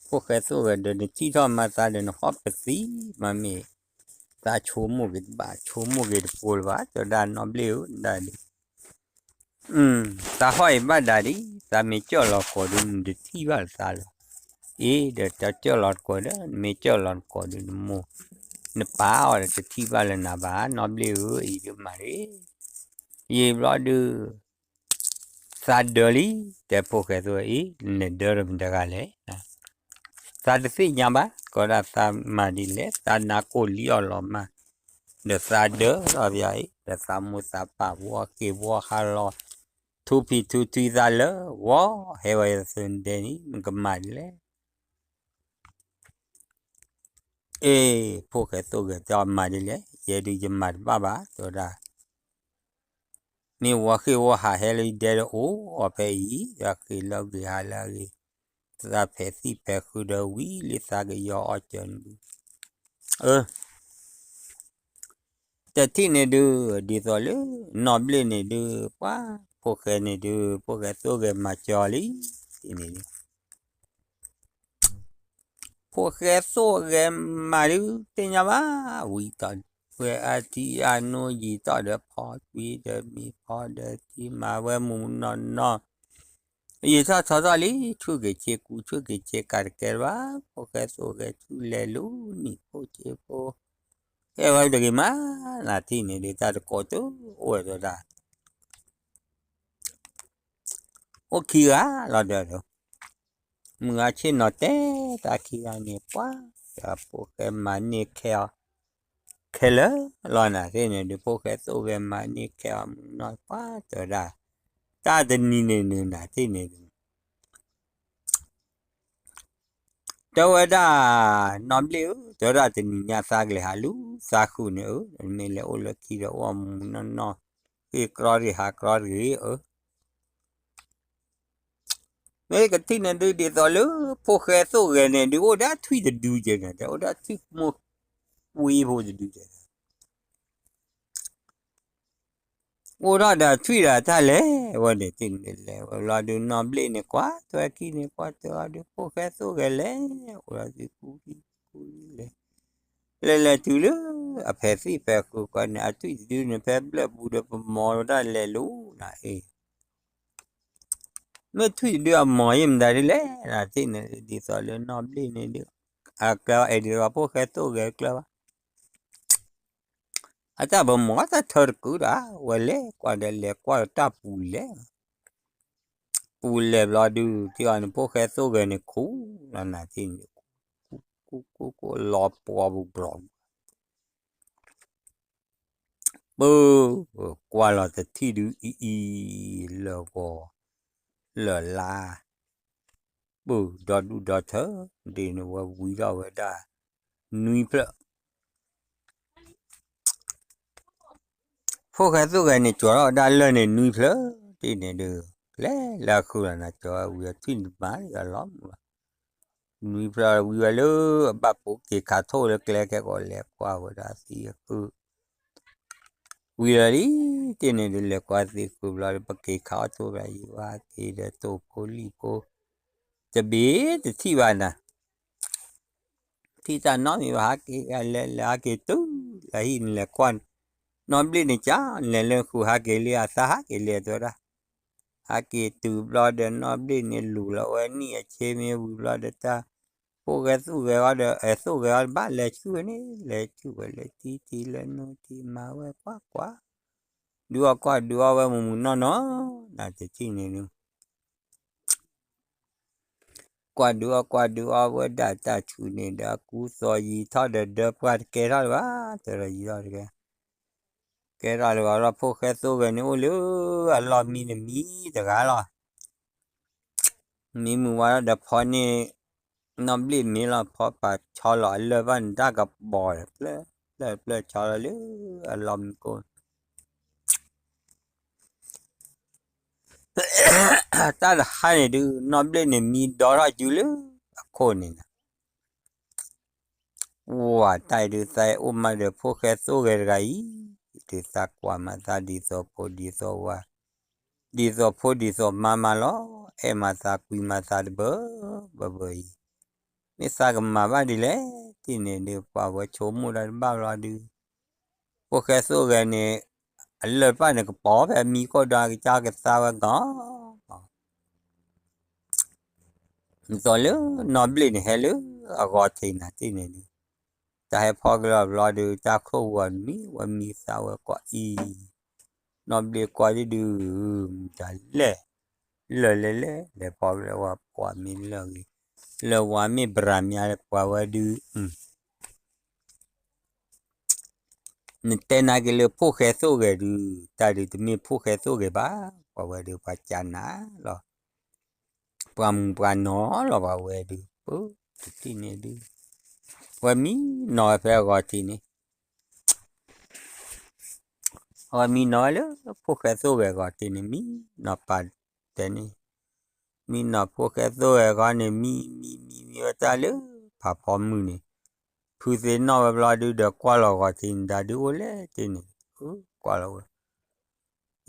ဖိၣ်ဃဲသိၣ်ဂဲၤဒီးနထံၣ်ထီၣ်မၤသးဒီးနဃီပသံ, မ့မ့ၢ် သးဆိကမိၣ်က့ၤတဘၣ် ဆိကမိၣ်က့ၤတပိၤလၢၤဘၣ်, တဲဝဲဒၣ်နီၢ်ဘျ့ၣ်ဧၢ ဒၣ်ဒုး သးဟီၣ်အံၤဘၣ်ဒၣ်ဒံး သးမ့ၢ်ကၢၢ်လီၤကိးဒုး နတထံၣ်ဘၣ်လၢသးလၢၤ, အ့ ဒီးတၢ်ကၢၢ်လီၤတကိးဒီး နမ့ၢ်ကၢၢ်လီၤတကိးဒုး နမိၢ် နပၢ်အီၤဒီးတထံၣ်ဘၣ်လၢနၤဘၣ် နီၢ်ဘျ့ၣ်ဧၢ အံၤဒုးမၤရ့ ယံာ်ဘျီဒုး သးဒၢလံ, တဲဖိၣ်ဃဲသိၣ်အံၤ နဒၢဒီးမတၤတဂၤလဲၣ်, သးတသ့ၣ်ညါဘၣ် ကီဒၣ်သးမၤဒ်လဲၣ် သးနါကိၢ်လံအီၤလီၤမၢ်, ဒီးသးဒၢထီၣ်ပယၤအံၤ ဒီးသးမိၢ်သးပၢ်ဝီဃ့ၢ်ဝီဟးလီၤ, ထူဖံးထူထွံသးလၢ ဝီဟဲဝဲယသနဒဲန့ၣ် မ့ၢ်ကမၤဒ်လဲၣ် အ့ ဖိၣ်ဃဲသိၣ်ဂဲၤတဲအီၤမၤဒ်လဲၣ် ယဲဒုးယမၤတဘၣ်ဘၣ် တဲဝဲဒၣ် မ့ၢ်ဝီဃ့ၢ်ဝီဟးဟဲလၢယဒဲဒီးအိၣ်အီၤဖဲအံၤ ဒီးဃ့ၢ်လၢဂ့ၤဟးလၢအဂ့ၤ, သးဖဲးသံၣ်ဖဲးဃုာ်ဒီးဝံၤလံသးကယီၤအီၣ်စၢၤန့ၣ်ဒုး တထံၣ်န့ၣ်ဒုး ဒ်သိးလၢ နီၢ်ဘျ့ၣ်န့ၣ်ဒုး ပှၤ ဖိၣ်ဃဲန့ၣ်ဒုး ဖိၣ်ဃဲသိၣ်ဂဲၤမၤစၢၤအီၤလံ, န့ၣ်ဒုး ဖိၣ်ဃဲသိၣ်ဂဲၤမၤဒုး သ့ၣ်ညါဘၣ်, ဝံၤတီၢ်ဝဲအထံအနိယံာ်တီၢ်ဒီးဖီကွံာ်ဒီးမံၤဖီဒီးထံမၤဝဲမုၢ်မုၢ်နီၢ်နီၢ်, ယံာ်ထီၣ်ထီထီၣ်လံ ဆူၣ်က့ၤဆ့ကူဆူၣ်က့ၤဆ့ကၤတကဲလၢၤဘၣ်, ဖိၣ်ဃဲသိၣ်ဂဲၤဆူၣ်လဲၤလူၤနံၣ်ဖိဆ့ဖိ, ဟဲဝဲတဂ့ၤမး, နထံၣ်န့ၣ်ဒုး တၢ်တကိးတအိၣ်ဝဲဒီးတၢ် အိၣ်ခံဂၤလီၤဒီး, မုၢ်ဂၤဆ့ၣ်နီၤတဲတၢ်ခံဂၤန့ၣ် ပှၤ ဖိၣ်ဃဲမၤန့ၢ်ခဲအီၤ, ခဲလၢာ်လီၤနၤသ့ၣ်န့ၣ်ဒုး ဖိၣ်ဃဲသိၣ်ဂဲၤမၤန့ၢ်ခဲအီၤမုၢ်နီၢ် ပှၤတဲဝဲဒၣ်, တၢ်တနံၤန့ၣ်နုၤနၤသ့ၣ်န့ၣ်ဒုး တဲဝဲဒၣ်, နီၢ်ဘျ့ၣ်ဧၢ, တဲဝဲဒၣ်တနံၤညါသးကလဲၤဟးလူၤသးဃုာ်န့ၣ်ဧၢ, မ့ၢ်လဲၤအိၣ်လၢခံဒီးအိၣ်မုၢ်မုၢ်နီၢ်နီၢ်, ဃ့ၢ်ကြီတဂ့ၤဟးကြီတဂ့ၤဧၢ, မ့ၢ်ကထံၣ်န့ၣ်ဒုးဒ်သိးလၢ ဖိၣ်ဃဲသိၣ်ဂဲၤန့ၣ်ဒုး အိၣ်ဒၣ်ထွံၣ်တဒုကဲန့ၣ် တဲအိၣ်ဒၣ်ထွံၣ်မိၢ်ကွံဖိတဒုကဲန့ၣ် အိၣ်ထီၣ်ဒီးထွံၣ်ဒီးတၢ်လဲၤဝဲန့ၣ် တ့ၢ်န့ၣ်လဲၤဝဲဘျီဒုး နီၢ်ဘျ့ၣ်န့ၣ်ကွၢ်ထွဲခံန့ၣ် ကွၢ်ထွဲအီၤဒုး ဖိၣ်ဃဲသိၣ်ဂဲၤလဲၤ အိၣ်ဒီးသုကူခံကူလဲၤ လဲၤလဲၤတုၤလၢ အဖဲသ့ၣ်ဖဲဃုကွၢ်န့ၣ် အထွံၣ်တဒုန့ၣ် ဖဲဘျၢၣ်ပူၤဒီးပမီၤဝဲဒၣ်လဲၤလိၤနၤအ့ၣ် မ့ၢ်ထွံၣ်တဒုအမီၤယဲၢ်မတၤဒ်လဲၣ် နၤတ့ၢ်န့ၣ် ဒ်သိးလၢနီၢ်ဘျ့ၣ်န့ၣ်ဒုး အကျဲဝဲအဲၣ်ဒိးဖိၣ်ဃဲသိၣ်ဂဲၤကျဲဘၣ် အတၢ်ပမီၤတၢ်ထၢတကုဒီး ဝဲလဲၤကွၢ်ဒီးလဲၤကွၢ်ဒီးတၢ်ပူၤလဲၤ ပူၤလဲၤဘျီဒုး တ့ၢ်အီၤန့ၣ် ဖိၣ်ဃဲသိၣ်ဂဲၤန့ၣ်ခူၣ်လီၤနၤတ့ၢ်န့ၣ် ခူၣ်ခူၣ်ခူၣ်လီၤပှီၤပူၤဘျီ ပၢ် ကွၢ်လီၤတထံၣ်ဒုးအံၤအံၤ လၢာ်ဂီၤ လၢာ်လါ ပၢ်ဒီဒူၣ်ဒီထၢ ဒ်န့ၣ်ဝဲဝံၤထီၣ်ဝဲဒၣ် နွံဖျၢၣ် ဖိၣ်ဃဲသိၣ်ဂဲၤန့ၣ် ကၠီၤထီၣ်ဝဲဒၣ်လၢာ်န့ၣ်နွံဖျၢၣ် ဒ်န့ၣ်ဒုး လဲၤလၢဃုာ်လီၤနၤ ကၠီၤဝဲဝံၤအထွံၣ်န့ၣ်မၤလီၤမူလီၤ နွံဖျၢၣ်ဝံၤဝဲလၢ အဘၣ်ပိာ်က့ၤခးထိၣ်လၢကျဲခဲကိးလဲၤကွၢ်ဝဲဒၣ်သံအဃုာ် ဝံၤလီၤလံ တ့ၢ်န့ၣ်ဒုး လဲၤကွၢ်သံဃုာ်ဘျီဒီး ပက့ၤခးအီၣ်ထိၣ်ဘၣ်ယံၤဝဲက့ၤဒီးတိၢ်ဖိလံၣ်ဖိ တဘ့ၣ်တထံၣ်ဘၣ်နၤ ထံၣ်တၢ်နီတမံၤဘၣ် ဟးက့ၤလဲၤလဲၤဟးက့ၤတုၤလၢဟံၣ်န့ၣ်လဲၤကွၢ် နီၢ်ဘျ့ၣ်န့ၣ်က လဲၤလၢဃုာ်ဟးက့ၤလံအသးဟးက့ၤလံတဲဝဲဒၣ် ဟးက့ၤတုၤဘျီဒီးနီၢ်ဘျ့ၣ်န့ၣ်လူၤလီၤဝဲနံၣ်အဆ့မ့ၢ်ဝံၤဘျီဒီးတၢ် ဖိၣ်ဃဲသိၣ်ဂဲၤအီၤဒီး အဲၣ်သိၣ်ဂဲၤအီၤဒီး ဘၣ်လဲၤဆူၣ်ဝဲန့ၣ် လဲၤဆူၣ်ဝဲလဲၤထံထံလၢနူထံမၤဝဲကွၢ်ကွၢ် ဒုးအီၣ်ကွၢ်ဒုးအီၣ်ဝဲမုၢ်မုၢ်နီၢ်နီၢ် နတထံၣ်န့ၣ်ဒုး ကွၢ်ဒုးအီၣ်ကွၢ်ဒုးအီၣ်ဝဲဒၣ်တၢ်ဆူၣ်န့ၣ်ဒီး အကူသီယံာ်ထီၣ်ဒီးဒၢပှၢ်တကဲထီၣ်လၢၤဘၣ် တဲဒီးယံာ်ထီၣ်တကဲ ကဲထီၣ်လၢၤဘၣ်ဒီးဖိၣ်ဃဲသိၣ်ဂဲၤန့ၣ်အိၣ်လၢအလီၢ်မံန့ၣ်မံတဂၤလီၤ မံမုၢ်ဝါထီၣ်ဒီးဖီန့ၢ် နီၢ်ဘျ့ၣ်မ့ၤလီၤ ဖီပာ်ဆီလီၤအလၢၢ်ဘၣ်န့ၣ်တၢ်ကပီၤဒီး ပျၢၢ်ပျၢၢ်ပျၢၢ်ဆီလီၤလၢအလီၢ်မံကိၣ် တၢ်တဟါန့ၣ်ဒုး နီၢ်ဘျ့ၣ်န့ၣ်မံဒီထီၣ်စုလၢအခိၣ်န့ၣ်နၤ ဝၤတၢ်အံၤဒုးသးအိၣ်မးဒီးဖိၣ်ဃဲသိၣ်ဂဲၤတဂၤအံၤ ဒုးသးကွၢ်မးသးဒ်သိးဖိဒ်သိးဝၤ ဒ်သိးဖိဒ်သိးမါမးလီၤ အဲၣ်မးသးကွံမးသးတဘၢဘၢဘၢအံၤ မ့ၢ်သးကမၤဘၣ်ဒ်လဲၣ် တ့ၢ်န့ၣ်ဒုး ပှၤဝဲဆိကမိၣ်ဒီးတဘၣ်ဘျီဒုး ဖိၣ်ဃဲသိၣ်ဂဲၤန့ၣ် အလၢၢ်တဖၣ်န့ၣ် ကပီၤဖဲမံခိၣ်ဒီးကစၢ်ကသါဝဲဂီၤ သိးလၢနီၢ်ဘျ့ၣ်န့ၣ်ဟဲလၢအဂီၤထံးနၤတ့ၢ်န့ၣ်ဒုး တၢ်ဟဲဖီကလီဘျီဒုး တၢ်ခိၣ်ဝဲမံဝဲမံသးဝဲကွၢ်အံၤ နီၢ်ဘျ့ၣ်ကွၢ်ဒုးဒုး မတၤလဲၣ် လၢာ်လဲၣ်လဲၣ် လဲၤဖီကလီဝဲကွၢ်မ့ၢ်လၢာ်ဂ့ၤ လၢာ်ဝါမ့ၢ်ဘြၤမ့ၢ်လၢပှၤဝဲဒုး နတဲနာ်က့ၤလၢဖိၣ်ဃဲသိၣ်ဂဲၤဒုး တၢ်ဒုးတမ့ၢ်ဖိၣ်ဃဲသိၣ်ဂဲၤဘၣ် ပှၤဝဲဒုးပှၤကနၤလီၤ ပှၤမုၢ်ပှၤနီၤလီၤ ပှၤဝဲဒုး ပတထံၣ်န့ၣ်ဒုး ဝဲမံနီၤဝဲဖဲအဂီၤထံးန့ၣ် အဝဲမံနီၤဝဲလၢဖိၣ်ဃဲသိၣ်ဂဲၤအဂီၤထံးန့ၣ် မံနီၤပာ်တဲန့ၣ် မံနီၤဖိၣ်ဃဲသိၣ်ဂဲၤအဂီၤန့ၣ် မံမံမံမံဝဲတၢ်လၢဖးဖီမုၢ်န့ၣ် ဖုသ့ၣ်နီၣ်ဝဲဘျီဒုးဒီးကွၢ်လီၤဂီၤထံးန့ၣ် တၢ်ဒုးအိၣ်လဲၣ်တ့ၢ်န့ၣ် ကွၢ်လီၤဝဲ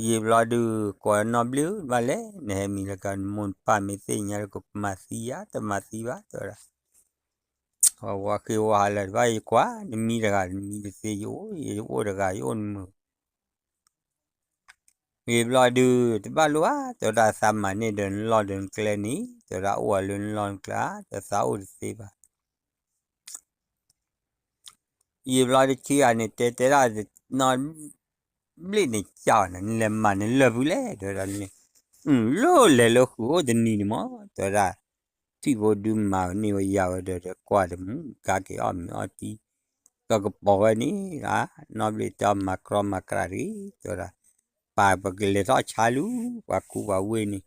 ယံာ်ဘျီဒုး ကိးနီၢ်ဘျ့ၣ်ဘၣ်လဲၣ် နဟဲမံလၢကနမိၢ်နပၢ်မ့ၢ်သ့ၣ်ညါလၢကမၤသံယၤ တမၤသံဘၣ်တဲဝဲဒၣ် ဝဲဃ့ဝဲဟးလၢတဘၣ်ယကွၢ် နမံတဂၤနမံတသ့ ယအိၣ်ယအိၣ်တဂၤယအိၣ်နမုာ် ယံာ်ဘျီဒုး တဘၣ်လိၣ်ဘၣ် တဲဝဲဒၣ်သးမၤန့ၢ်ဒီးနလီၢ်ဒီးနကျဲန့ၣ် တဲဝဲဒၣ်အိၣ်ဝဲလၢနလီၢ်နကျဲ တဲသးအိၣ်တသ့ဘၣ် ယံာ်ဘျီတဆံဂၤန့ၣ် တဲတဲဒၣ် နီၢ်ဘျ့ၣ်န့ၣ် ကၢ်နၤ နလဲၤမၤနလၢၢ်ဖုလဲၣ် တဲဝဲဒၣ်န့ၣ် လိၣ်လဲၤလၢဃုာ်အိၣ်တနံၤန့ၣ်မး တဲဝဲဒၣ် ထံၣ်ဖိဒုးမၤန့ၢ်ဝဲယၤဝဲဒီး ကွၢ်တမုာ် ကါက့ၤအီၣ်မ့ၤအီၣ်တံၢ် ကကပီၤဝဲန့ၣ် နီၢ်ဘျ့ၣ်တဲအီၤမၤကြီမၤကြးတဂ့ၤ တဲဝဲဒၣ် ပာ်ပကလဲၤထီၣ်ဆါလူၤ ပှၤကူပှၤဝ့ၢ်န့ၣ်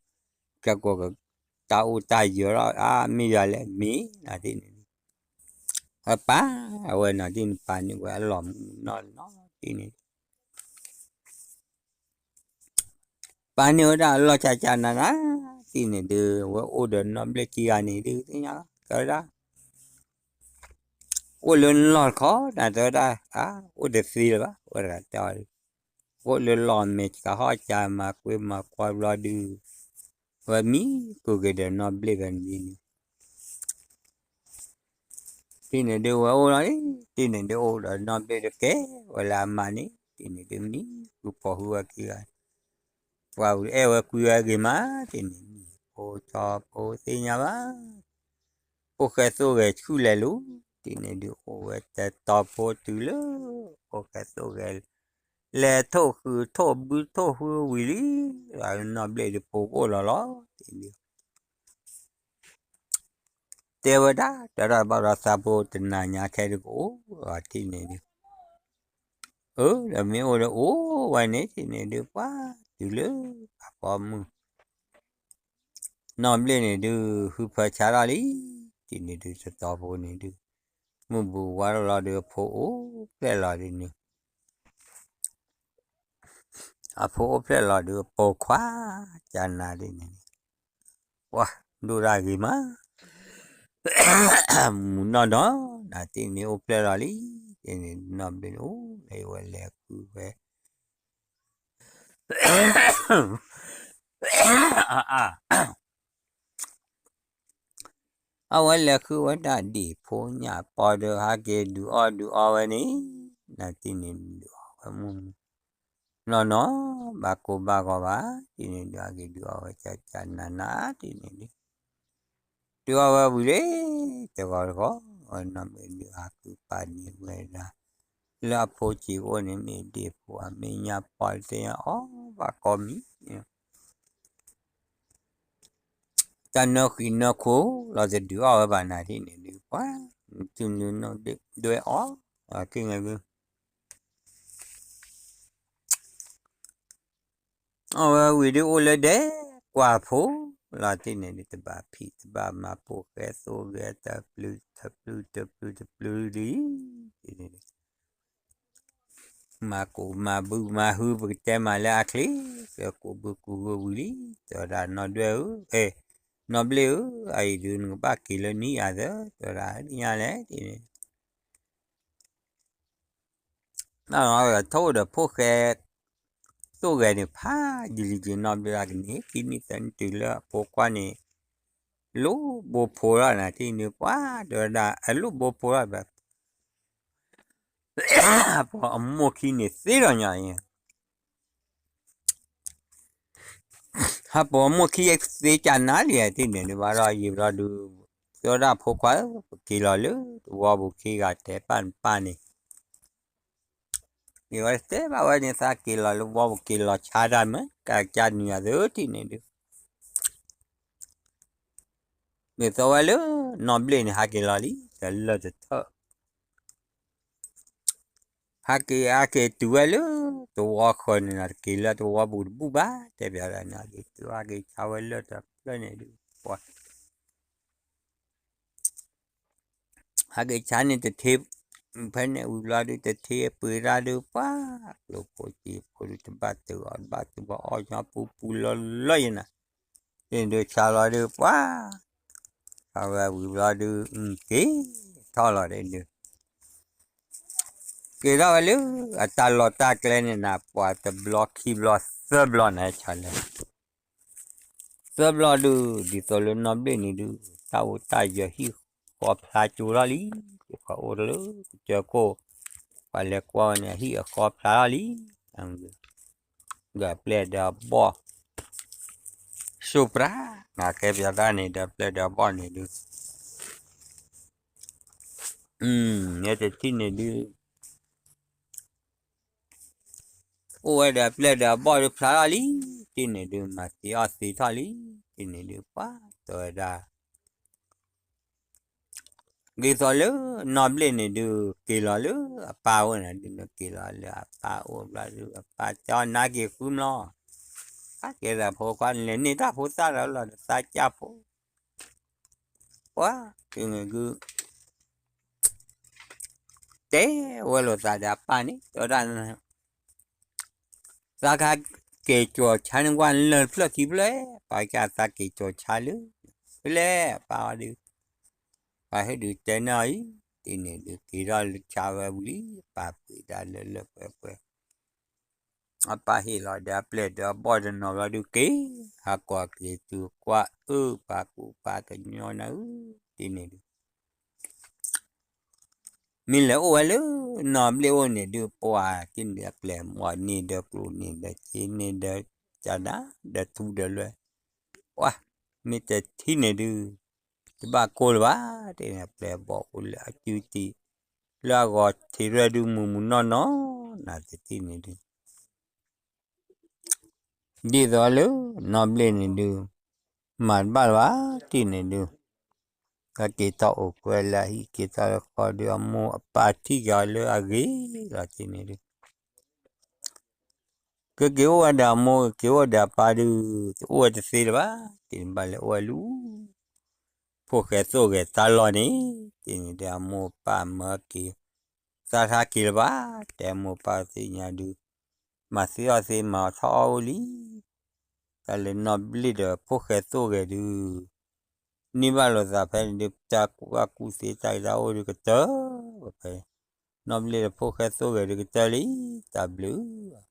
ကဲကိးကတၢ်အိၣ်တၢ်ယၢၤထီၣ် အါ မ့ၢ်ယၤလဲၣ် မ့ၢ်နၤဒ်န့ၣ် အပၢ်အဝဲနီၤဒ်န့ၣ် ပာ်န့ၢ်ဝဲအလီၢ်မုၢ်နီၢ်နီၢ်ဒ်န့ၣ် ပာ်န့ၢ်ဝဲဒၣ်အလီၢ်ကၢ်ကၢ်နးနး ဒ်န့ၣ်ဒုး ဝဲအိၣ်ဒီးနီၢ်ဘျ့ၣ်ခံဂၤန့ၣ်ဒုး သ့ၣ်ညါလီၤ တဲဝဲဒၣ် အိၣ်လၢနလီၢ်တခီ နတဲဝဲဒၣ် အါ အိၣ်တသ့လၢၤဘၣ် ဝဲတဂၤတဲအီၤဒုး အိၣ်လၢလီၢ်မဲာ် ကဟီၣ်ကၢမၤကွ့မၤကွၢ်ဘျီဒုး, ဝဲမံကိၢ်က့ၤဒီးနီၢ်ဘျ့ၣ်ဖဲန့ၣ်န့ၣ် တံၢ်န့ၣ်ဒုးဝဲအိၣ်လီၤန့ၣ် တံၢ်န့ၣ်ဒုးအိၣ်ဒီးနီၢ်ဘျ့ၣ်ဒုးကဲဝဲလၢအမါန့ၣ် တံၢ်န့ၣ်ဒုးမံဃုဖီၣ်ဃုဝဲခံဂၤ ပှၤအဲၣ်ဝဲကွံဝဲဂ့ၤမး တံၢ်န့ၣ်မံဖိထီဖိသ့ၣ်ညါဘၣ် ဖိၣ်ဃဲသိၣ်ဂဲၤဆူၣ်လဲၤလိၤ တံၢ်န့ၣ်ဒုးအိၣ်ဝဲတတီၤဖိတုၤလၢ ဖိၣ်ဃဲသိၣ်ဂဲၤ လဲၤထိၣ်ဃုာ်ထိၣ်ဘုထိၣ်ဃုာ်ဝံၤလံ နီၢ်ဘျ့ၣ်ဒုးဖိကအိၣ်လီၤလီၤ တံၢ်န့ၣ် တဲဝဲဒၣ် တဲဒၣ်ဘၣ်ဒီးသးဖိတနၤညါခဲဒုးကအိၣ် တံၢ်န့ၣ်ဒုး အၢ ဒီးမ့ၢ်အိၣ်ဒီးအိၣ်ဝဲန့ၣ် တံၢ်န့ၣ်ဒုးပှၤတုၤလၢအပိာ်မုၣ် နီၢ်ဘျ့ၣ်န့ၣ်ဒုး ဟုဖၢဆါထီၣ်လံ တံၢ်န့ၣ်ဒုးတတီၤဖိန့ၣ်ဒုး မုၢ်ဘူးဝါထီၣ်လီၤဒုးအဖိအိၣ်ဖျဲၣ်လီၤဒုးန့ၣ် အဖိအိၣ်ဖျဲၣ်လီၤဒုးအပိာ်ခွါ ကနၤဒ်န့ၣ် ပှၤဒိၣ်ဒၣ်ဂ့ၤမး မုၢ်နီၢ်နီၢ် နၤတံၢ်န့ၣ်အိၣ်ဖျဲၣ်လီၤလံ တံၢ်န့ၣ်နီၢ်ဘျ့ၣ်န့ၣ်အိၣ်လၢဝဲလဲၤဃုဝဲ အဝဲလဲၤဃုဝဲဒၣ်ဒံၣ်ဖိညၣ်ပီဒီးဟးက့ၤဒုးအီၣ်ဒုးအီဝဲန့ၣ် နၤတံၢ်န့ၣ်ဒုးအီဝဲမုၢ် နီၢ်နီၢ် ဘၣ်ကိၢ်ဘၣ်ဂီၤဘၣ် တံၢ်န့ၣ်ဒုးဟးက့ၤဒုးအီဝဲကၢ်ကၢ်နၤနၤ တံၢ်န့ၣ်ဒုး ဒုးအီဝဲဝံၤလံ တဂီၤတဂီၤ နီၢ်ဘျ့ၣ်ဒုးဟးဃုပာ်န့ၢ်ဝဲဒၣ် လၢအဖိဆံးအိၣ်န့ၣ် မ့ၢ်ဒံၣ်ဖိဧါ မ့ၢ်ညၣ်ပီသ့ၣ်ညါအီၣ်ဘၣ်ကိးမံၤ တၢ်နၢဃံးနၢခိလီၤတဒုးအီၣ်ဝဲဘၣ်နၤဒ်န့ၣ်ဒုး ပှၤ နုၤနုၤဒွဲအီၣ် က့ၤငဲၤဂု အီၣ်ဝဲဝံၤဒုးအိၣ်လၢဒဲးကွၢ်ဖိ လီၤတံၢ်န့ၣ်ဒုး တဘၣ်ဖံးတဘၣ်မၤ ဖိၣ်ဃဲသိၣ်ဂဲၤတပျုၢ်တပျုၢ်တပျုၢ်တပျုၢ်ဒ် မၤကိၢ်မၤဘုမၤဟု ပကတဲမၤလၢအချ့ ကိၢ်ဘုကိၢ်ဟုဝံၤလံ တဲဝဲဒၣ်နီၢ်ဒွဲၣ်ဧၢ အဲ နီၢ်ဘျ့ၣ်ဧၢ အအံၤဒုးနကဘၣ်က့ၤလၢနံၣ်အသၢ တဲဝဲဒၣ်ညါလဲၣ် တံၢ်န့ၣ် နီၢ်နီၢ် ထီၣ်အိၣ်ဒီးဖိၣ်ဃဲ သိၣ်ဂဲၤန့ၣ် ဖးယံာ်လံက့ၤနီၢ်ဘျ့ၣ် ကန့ၢ်ခံနံၣ်သၢနံၣ်တုၤလၢအဖိခွါန့ၣ် လိၣ်ဘိဖိထီၣ်နၤ တံၢ်န့ၣ်ပှၤ တဲဝဲဒၣ် အလိၣ်ဘိဖိထီၣ်ဘၣ် ဟးပိာ်အမိၢ်ခံန့ၣ်သ့ဒီးညါအံၤ ဟးပိာ်အမိၢ်ခံသ့ကနၤလံ တံၢ်န့ၣ်ဒုးဘၣ်ဒီးယံာ်ဘျီဒုး တဲဝဲဒၣ်ဖိခွါဧၢ ပက့ၤလီၤလၢတဝီပူၤခံဂၤတဲပၢ်နပၢ်န့ၣ် ယဝဲတဲဘၣ်ဝဲန့ၣ် သးက့ၤလီၤလၢဝီပူၤက့ၤလီၤဆါတၢ်မ့ၢ် ကကနံၤအသၢတံၢ်န့ၣ်ဒုး မ့ၢ်သီဝဲလၢ နီၢ်ဘျ့ၣ်န့ၣ် ဟးက့ၤလီၤလံ ဒီးလၢၢ်တထၢၣ် ဟးက့ၤဟးက့ၤတုၤဝဲလၢ တဝီဃၢၤန့ၣ် တက့ၤလၢတဝီပူၤတဘူၣ်ဘၣ် တဲပျးဒၣ်န့ၣ် ဟးက့ၤတုၤဟးက့ၤဆါဝဲလၢၢ်တဖျၢၣ်န့ၣ်ဒုး ပှၤ ဟးက့ၤဆါန့ၣ်တထ့ ဖဲန့ၣ်ဝံၤဘျီဒုး တထ့ပှ့ၤတၢ်ဒုး ပှၤ ကျိဖိစ့ဖိဒုး တဘၣ်တုာ်အီၤ တဘၣ်တုာ်ဘၣ်အီၣ်ညီပူပူလၢလၢယနၤ ဒ်န့ၣ်ဒုး ဆါလီၤဒုး ပှၤ ဆါဝဲဝံၤဘျီဒုး က့ၤထီၣ်လီၤဒ်န့ၣ်ဒုး က့ၤထီၣ်ဝဲလၢ အတၢ်လီၢ်တၢ်ကျဲန့ၣ်နၤ ပှၤတဘျီခံဘျီသၢဘျီနၤ ဆါလၢ သၢဘျီဒုး ဒ်သိးလၢနီၢ်ဘျ့ၣ်န့ၣ်ဒုး တၢ်အိၣ်တၢ်ယၢၤဟံၣ်ဃီဖျါကၠိထီၣ်လံ ပှၤအိၣ်တလၢကစၢၢ်ခိၣ် ပှၤလဲၤကွၢ်ဝဲန့ၣ် အဟံၣ်အဃီဖျါထီၣ်လံ ဒီးပျဲၢ်ဒီးဘီၣ် စိးပြး နကဲပျးတၢ်န့ၣ်ဒီးပျဲၢ်ဒီးဘီၣ်န့ၣ်ဒုး နဲတထံၣ်န့ၣ်ဒုး အိၣ်ဝဲဒီးပျဲၢ်ဒီးဘီၣ်ဒုးဖျါထီၣ်လံ တံၢ်န့ၣ်ဒုး မၤသံအီၣ်သံထီၣ်လံ တံၢ်န့ၣ်ဒုး ပှၤတဲဝဲဒၣ် ဒ်သိးလၢနီၢ်ဘျ့ၣ်န့ၣ်ဒုး က့ၤလီၤလၢအပၢ်အိၣ်န့ၣ်ဒုး က့ၤလီၤလၢအပၢ်အိၣ်ဘျီဒုး အပၢ်တဲအီၤနါက့ၤဃုမျီၢ် သးက့ၤဒီးဖိခွါန့ၣ် လဲၤန့ၢ်တၢ်ဖိသၣ်ဒီးလီၤဒီးသးကၢ်ဖိ ပှၤ က့ၤန့ၣ်ဒုး တဲဝဲလိာ်သးဒီးအပၢ်န့ၣ် တဲဝဲဒၣ် သးကဟဲက့ၤကၠီၤဆါန့ၢ်ကွၢ်လၢၢ်တဖျၢၣ်ခံဖျၢၣ် ပှၤကသးက့ၤကၠီၤဆါလၢ ဖဲလဲၣ်အပၢ်အီၤဒုး ပှၤဟဲဒုးတဲန့ၢ်အီၤအံၤ တံၢ်န့ၣ်ဒုးက့ၤထီၣ်လၢဆါဝဲဝံၤလံ ပာ်ပှ့ၤဒၣ်လၢလၢပှဲၤပှဲၤ အပၢ်ဟ့ၣ်လီၤဒီးအပျဲၢ်ဒီးအဘီၣ်တနီၤဘျီဒုးက့ၤ ဟးကွၢ်က့ၤတုၤကွၢ်အၢပၢ်ကူၣ်ပၢ်ကညီနၤဧၢ တ့န့ၣ်ဒုး မ့ၢ်လဲၤအိၣ်ဝဲလၢနီၢ်ဘျ့ၣ်အိၣ်န့ၣ်ဒုး ပှၤက့ၤန့ၣ်အပျဲၢ်မီၢ်န့ၢ်ဒီးကျိၣ်န့ၢ်ဒီးစ့န့ၢ်ဒီး ကဒါဒီးထူဒီးလွဲၢ်, ပှၤမ့ၢ်တထံၣ်န့ၣ်ဒုး တဘၣ်ကိၢ်လၢၤဘၣ် တ့န့ၣ် အပျဲၢ်ဘီၣ်အိၣ်လၢအစုတံၢ် လၢအဂီၤထံးရွဲၣ်ဒုးမုၢ်မုၢ်နီၢ်နီၢ် နတထံၣ်န့ၣ်ဒုး ဒ်သိးလၢနီၢ်ဘျ့ၣ်န့ၣ်ဒုး မၤတဘၣ်လၢၤဘၣ် တ့န့ၣ်ဒုး ကက့ၤထီၣ်အိၣ်ကွဲလၢအဟံၣ်က့ၤထီၣ်လၢဃီဒုး အမိၢ်အပၢ်ထံၣ်က့ၤအီၤလၢအဂ့ၤလီၤ တ့န့ၣ်ဒုး ကက့ၤအိၣ်ဝဲဒီးအမိၢ် က့ၤအိၣ်ဒီးအပၢ်ဒုး တအိၣ်ဝဲတသ့လၢၤဘၣ် တ့န့ၣ်ဘၣ်လဲၤအိၣ်ဝဲလၢ ဖိၣ်ဃဲသိၣ်ဂဲၤတၢ်လီၢ်န့ၣ် တ့န့ၣ်ဒုး အမိၢ်အပၢ်မၢက့ၤ သးထါက့ၤလၢၤဘၣ် တဲအမိၢ်အပၢ်သ့ၣ်ညါဒုး မၤသ့အီၣ်သ့ မၤအီၣ်ထီၣ်အီၣ်အိၣ်လံ တၢ်လၢနီၢ်ဘျ့ၣ်ဒီးဖိၣ်ဃဲသိၣ်ဂဲၤဒုး န့ၢ်ဘၣ်လိာ်သးဖဲန့ၣ်ဒုး တၢ်ကူၣ်ဘၣ်ကူၣ်သ့တၢ်ဂ့ၤတၢ်အိၣ်ဒုးကတၢၢ် ဖဲ နီၢ်ဘျ့ၣ်ဒီးဖိၣ်ဃဲသိၣ်ဂဲၤဒုးကတၢၢ်လံ တၢ်ဘျုး